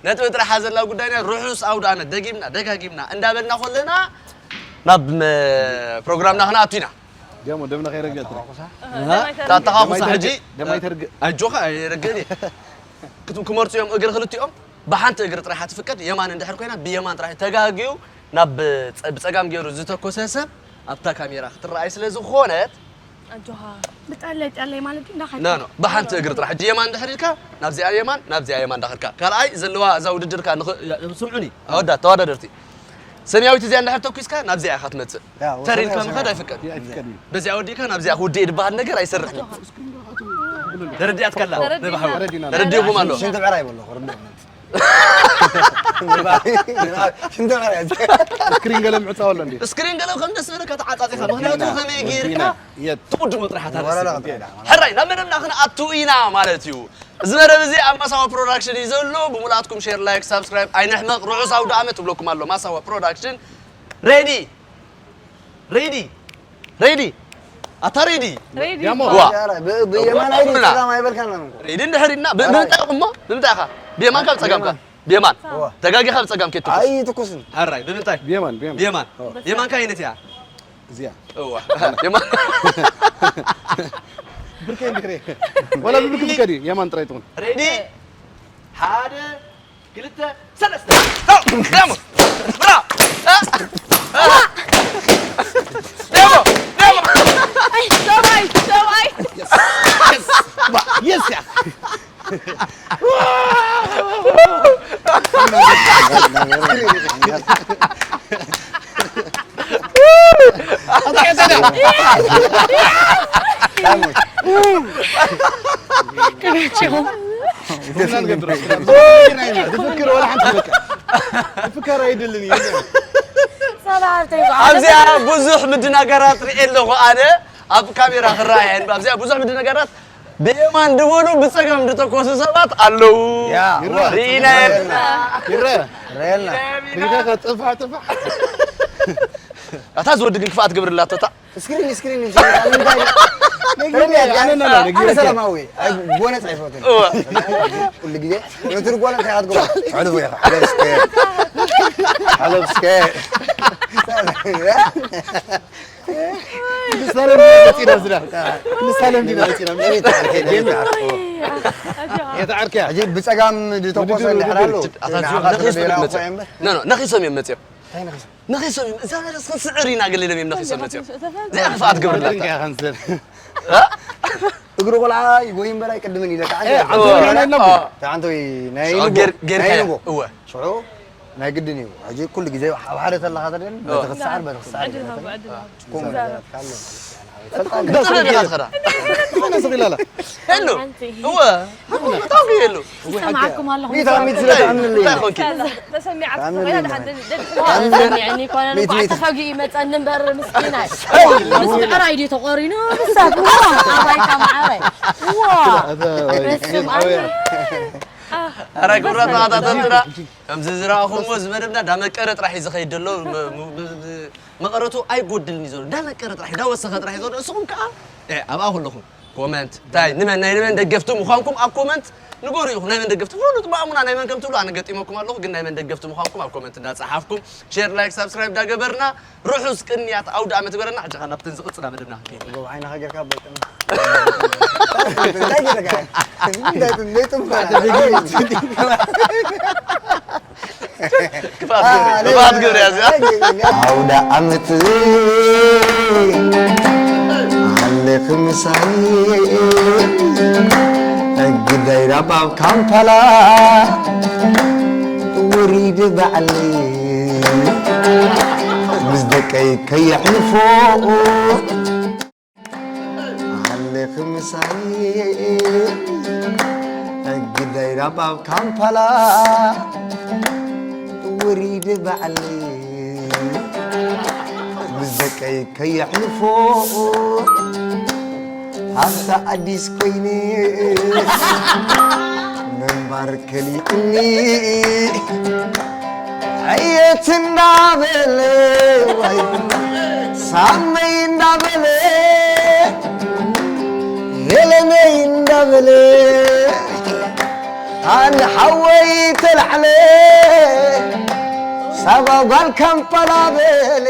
ነጥቢ ጥራሕ ዘላ ጉዳይና ርሑስ ኣውደ ዓመት ደጊምና፣ ደጋጊምና እንዳበልና ከለና ናብ መ-፣ ፕሮግራምና ክንኣቱ ኢና። ደሞ ደምና ከይረግጥ። እህ፣ ደም ኣይተርግጥ። ታተኻኹሳ ደም ኣይተርግጥ። ሕጂ ደም ኣይተርግጥ። ኣጆኻ ኣይረግእን እየ። ክት-፣ ክመርጹ እዮም እግሪ ክልቲኦም። ብሓንቲ እግሪ ጥራይ እያ ትፍቀድ። የማን እንድሕር ኮይና ብየማን ጥራይ ተጋግዩ ናብ ጸ-፣ ብጸጋም ገይሩ ዝተኮሰ ሰብ ኣብታ ካሜራ ክትረኣይ ስለ ዝኾነት ኣጆኻ። ብጣለይ ጣለይ ማለት እንዳ ኖ፣ ኖ፣ ብሓንቲ እግሪ ጥራሕ። ሕጂ የማን እንድሕር ኢልካ ናብዚኣ የማን፣ ናብዚኣ የማን እንዳኸድካ። ካልኣይ ዘለዋ እዛ ውድድር ከኣ ንኽ-፣ ስምዑኒ፣ ኣወዳት ተወዳደርቲ። ሰማያዊት እዚኣ እንድሕር ተኩስካ ናብዚኣ ኢኻ ትመጽእ። ያ፣ ተሪርካ ሰማያዊ፣ ምኻድ ሰማያዊ። ኣይፍቀድን። ኣይፍቀድን። በዚኣ ወዲእካ ናብዚኣ ክውድእ ዝበሃል ነገር ኣይሰርሕን። ተረዲኣትካ ኣላ፣ ተረዲእና። ነባሕዊ። ተረዲእና። ተረዲእኩም ኣሎ። ሽንቲ ብዕራይ በሎ፣ ክርድእ። ሽንቲ ብዕራይ። ስክሪን ገለ ምዕጻው ኣሎ እንዴ? ስክሪን ገለ ከም ደስ ዝበለካ ተዓጻጺኻ። ምኽንያቱ ከመይ ጌርካ ወዲና። የት። ትቕድሞ ጥራሕ ኣታ ወረዳ ደስ ይብል። ሕራይ፣ ናብ መደብና ክንኣቱ ኢና ማለት እዩ። እዚ መደብ እዚ ኣብ ማሳዋ ፕሮዳክሽን እዩ ዘሎ። ብምልኣትኩም ሼር፣ ላይክ፣ ሳብስክራይብ ኣይንሕመቕ። ርሑስ ኣውደ ዓመት እብለኩም ኣሎ። ማሳዋ ፕሮዳክሽን ሬዲ። ሬዲ። ሬዲ። ኣታ ሬዲ። ሬዲ። ያሞ። ዋ። ብ-፣ ብየማን ኣይዲ ኩልና። ጸጋም ኣይበልካን እኮ። ሬዲ እንድሕር ኢልና፣ ብ-፣ ኣራይ። ብምንታይ እሞ? ብምንታይ ኢኻ? ብየማን ካብ ጸጋምካ? ብየማን። ብየማን። ዋ። ተጋጊኻ ብጸጋም ከይትኩስ። ኣይትኩስን። ኣራይ፣ ብምንታይ? ብየማን፣ ብየማን። ብየማን። ኦ። የማን ካይነት እያ? እዚኣ። እዋ። የማን። ብርከይ እንድሕር። ወላ ብብርክ ብከዲ፣ የማን ጥራይ ትኹን። ሬዲ? ሓደ፣ ክልተ፣ ሰለስተ። ደሞ! ብራ! ደሞ! ደሞ! ኣይ፣ ሰብኣይ፣ ሰብኣይ። የስ! የስ! ባ! የስ ያ! ኣብዚኣ ብዙሕ ምድናገራት ርኤ ኣለኹ ኣነ። ኣብ ካሜራ ክረኣየን ኣብዚኣ ብዙሕ ምድናገራት ብየማን ድበሉ ብጸጋም ድተኮሱ ሰባት ኣለዉ። ያ፣ ዋ። ርኢና የብልና። ይረ። ረየልና። ሪኢኻ ጥፋሕ፣ ጥፋሕ። ኣታ ዝወዲ ግን ክፍኣት ግብርላ ኣቶታ። ስክሪን፣ ስክሪን፣ ስክሪን። ኣነ፣ ኣነ፣ ኣነ፣ ኣነ፣ ኣነ፣ ኣነ ሰላማዊ። ኣይ፣ ጎነጽ ኣይፈትን። እወ። ኩሉ ግዜ ነቲ ጎነጽ እንታይ ኣትገብሮ? ሕልፉ ኢኻ። ሓለፍ እስከ። ሓለፍ እስከ። ንሳለም ዲና መፂና ዝዳ። ንሳለም ዲና መፂና። የት ዓርኪ? የት ዓርኪ? ሕጂ ብፀጋም ዝተኮሰ ውድድር፣ እንድሕር ኣሎ። ውድድር። ኣታ ንዓኻ ዝብሎ ትብል ነይራ ነኺሶም እኮ እዮም። እምበር። ኖ፣ ኖ፣ ነኺሶም እዮም መፂኦም። እንታይ ነኺሶም? ነኺሶም እዮም። እዛ ነገር እስከ ስዕር ኢና ገሊሎም እዮም ነኺሶም መፂኦም። እዚኣ ክፍኣት ግብርላ። ድንጋይ ካንሰር። እ? እግሪ ቆልዓ ይጎይ እምበር ኣይቅድምን ኢለካ። እ፣ ዓንተ ዓንተ ወይ ናይ ኦ፣ ንጎ፣ ጌር-፣ ጌርካ ናይ እያ። ንጎ። እወ። ሽዑ ናይ ግድን እዩ። ሕጂ ኩሉ ግዜ ኣብ ሓደ ተለኻ ተደል፣ ኦ። በቲ ክሰዓር፣ በቲ ክሰዓር ዕድል ይበለካ። ሃቡ፣ ዕድል ሃቡ። ከምኡ ትዛረብ። ነገራት ካለ። ፈጣን። ደስ ይብል። ኣነ ስቕ ኢላላ። ሄሉ። ሓንቲ። እወ። በጣም ሄሉ። ይሰማዕኩም ኣለኹም። ሚታ፣ ሚት ስለ ትኣምንለይ። እንታይ ኮንኪ? ተሰሚዓት ተኣምንለይ። ተሰሚዐኒ እኮ፣ ኣነ ሚት፣ እኮ ሚት። ተፈጊኡ ይመፀኒ እምበር ምስኪናይ። ምስ ብዕራይ ድዩ ተቆሪኑ? ንሳት፣ ዋ፣ ኣባይካ ማዕረ። ዋ። ኣታ፣ ወይ፣ በስመ ኣብ። ኣውያ። ኣረ ክቡራት ተኸታተልትና፣ ከምዚ ዝረኣኹምዎ እዚ መደብና እንዳመቀረ ጥራሕ እዩ ዝኸይድ ዘሎ። ም-፣ ም-፣ ብ-፣ ብ-፣ መቐረቱ ኣይጎድልን እዩ ዘሎ። እንዳመቀረ ጥራሕ፣ እንዳወሰኸ ጥራሕ እዩ ዘሎ። ንስኹም ከኣ፣ እ፣ ኣብኣ ከለኹም ኮመንት እንታይ ንመን ናይ ንመን ደገፍቲ ምዃንኩም ኣብ ኮመንት ንገሩ ኢኹም። ናይ መን ደገፍቲ ፍሉጥ ብኣሙና ናይ መን ከም ትብሉ ኣነ ገጢመኩም ኣለኹ፣ ግን ናይ መን ደገፍቲ ምዃንኩም ኣብ ኮመንት እንዳጸሓፍኩም ሼር፣ ላይክ፣ ሳብስክራይብ እንዳገበርና ርሑስ ቅንያት ኣውደ ዓመት ይበረና። ሕጂ ኸኣ ናብተን ዝቕጽላ መደብና ክንከይድ ኢና። ጎብ ዓይንኻ ጌርካ በልጥና። እንታይ ጌርካ? እንታይ ትንበይ ጥንበራ? ክፋት ግብሪ፣ ክፋት ግብሪ ያዝ። ኣውደ ዓመት ኣለኺ ምሳይ፣ ግዳይ ራባብ ካምፓላ፣ ውሪድ ባዕሊ ምስ ደቀይ ከየሕልፎ። ኣለኺ ምሳይ፣ ግዳይ ራባብ ካምፓላ፣ ውሪድ ባዕሊ ምስ ደቀይ ከየሕልፎ። ኣብታ ኣዲስ ኮይነ ምንባር ከሊእኒ፣ ዕየት እንዳበለ ዋይ፣ ሳመይ እንዳበለ፣ ሄለነይ እንዳበለ፣ ኣን ሓወይ ተላዕለ፣ ሳባ ጓል ካምፓላ በለ።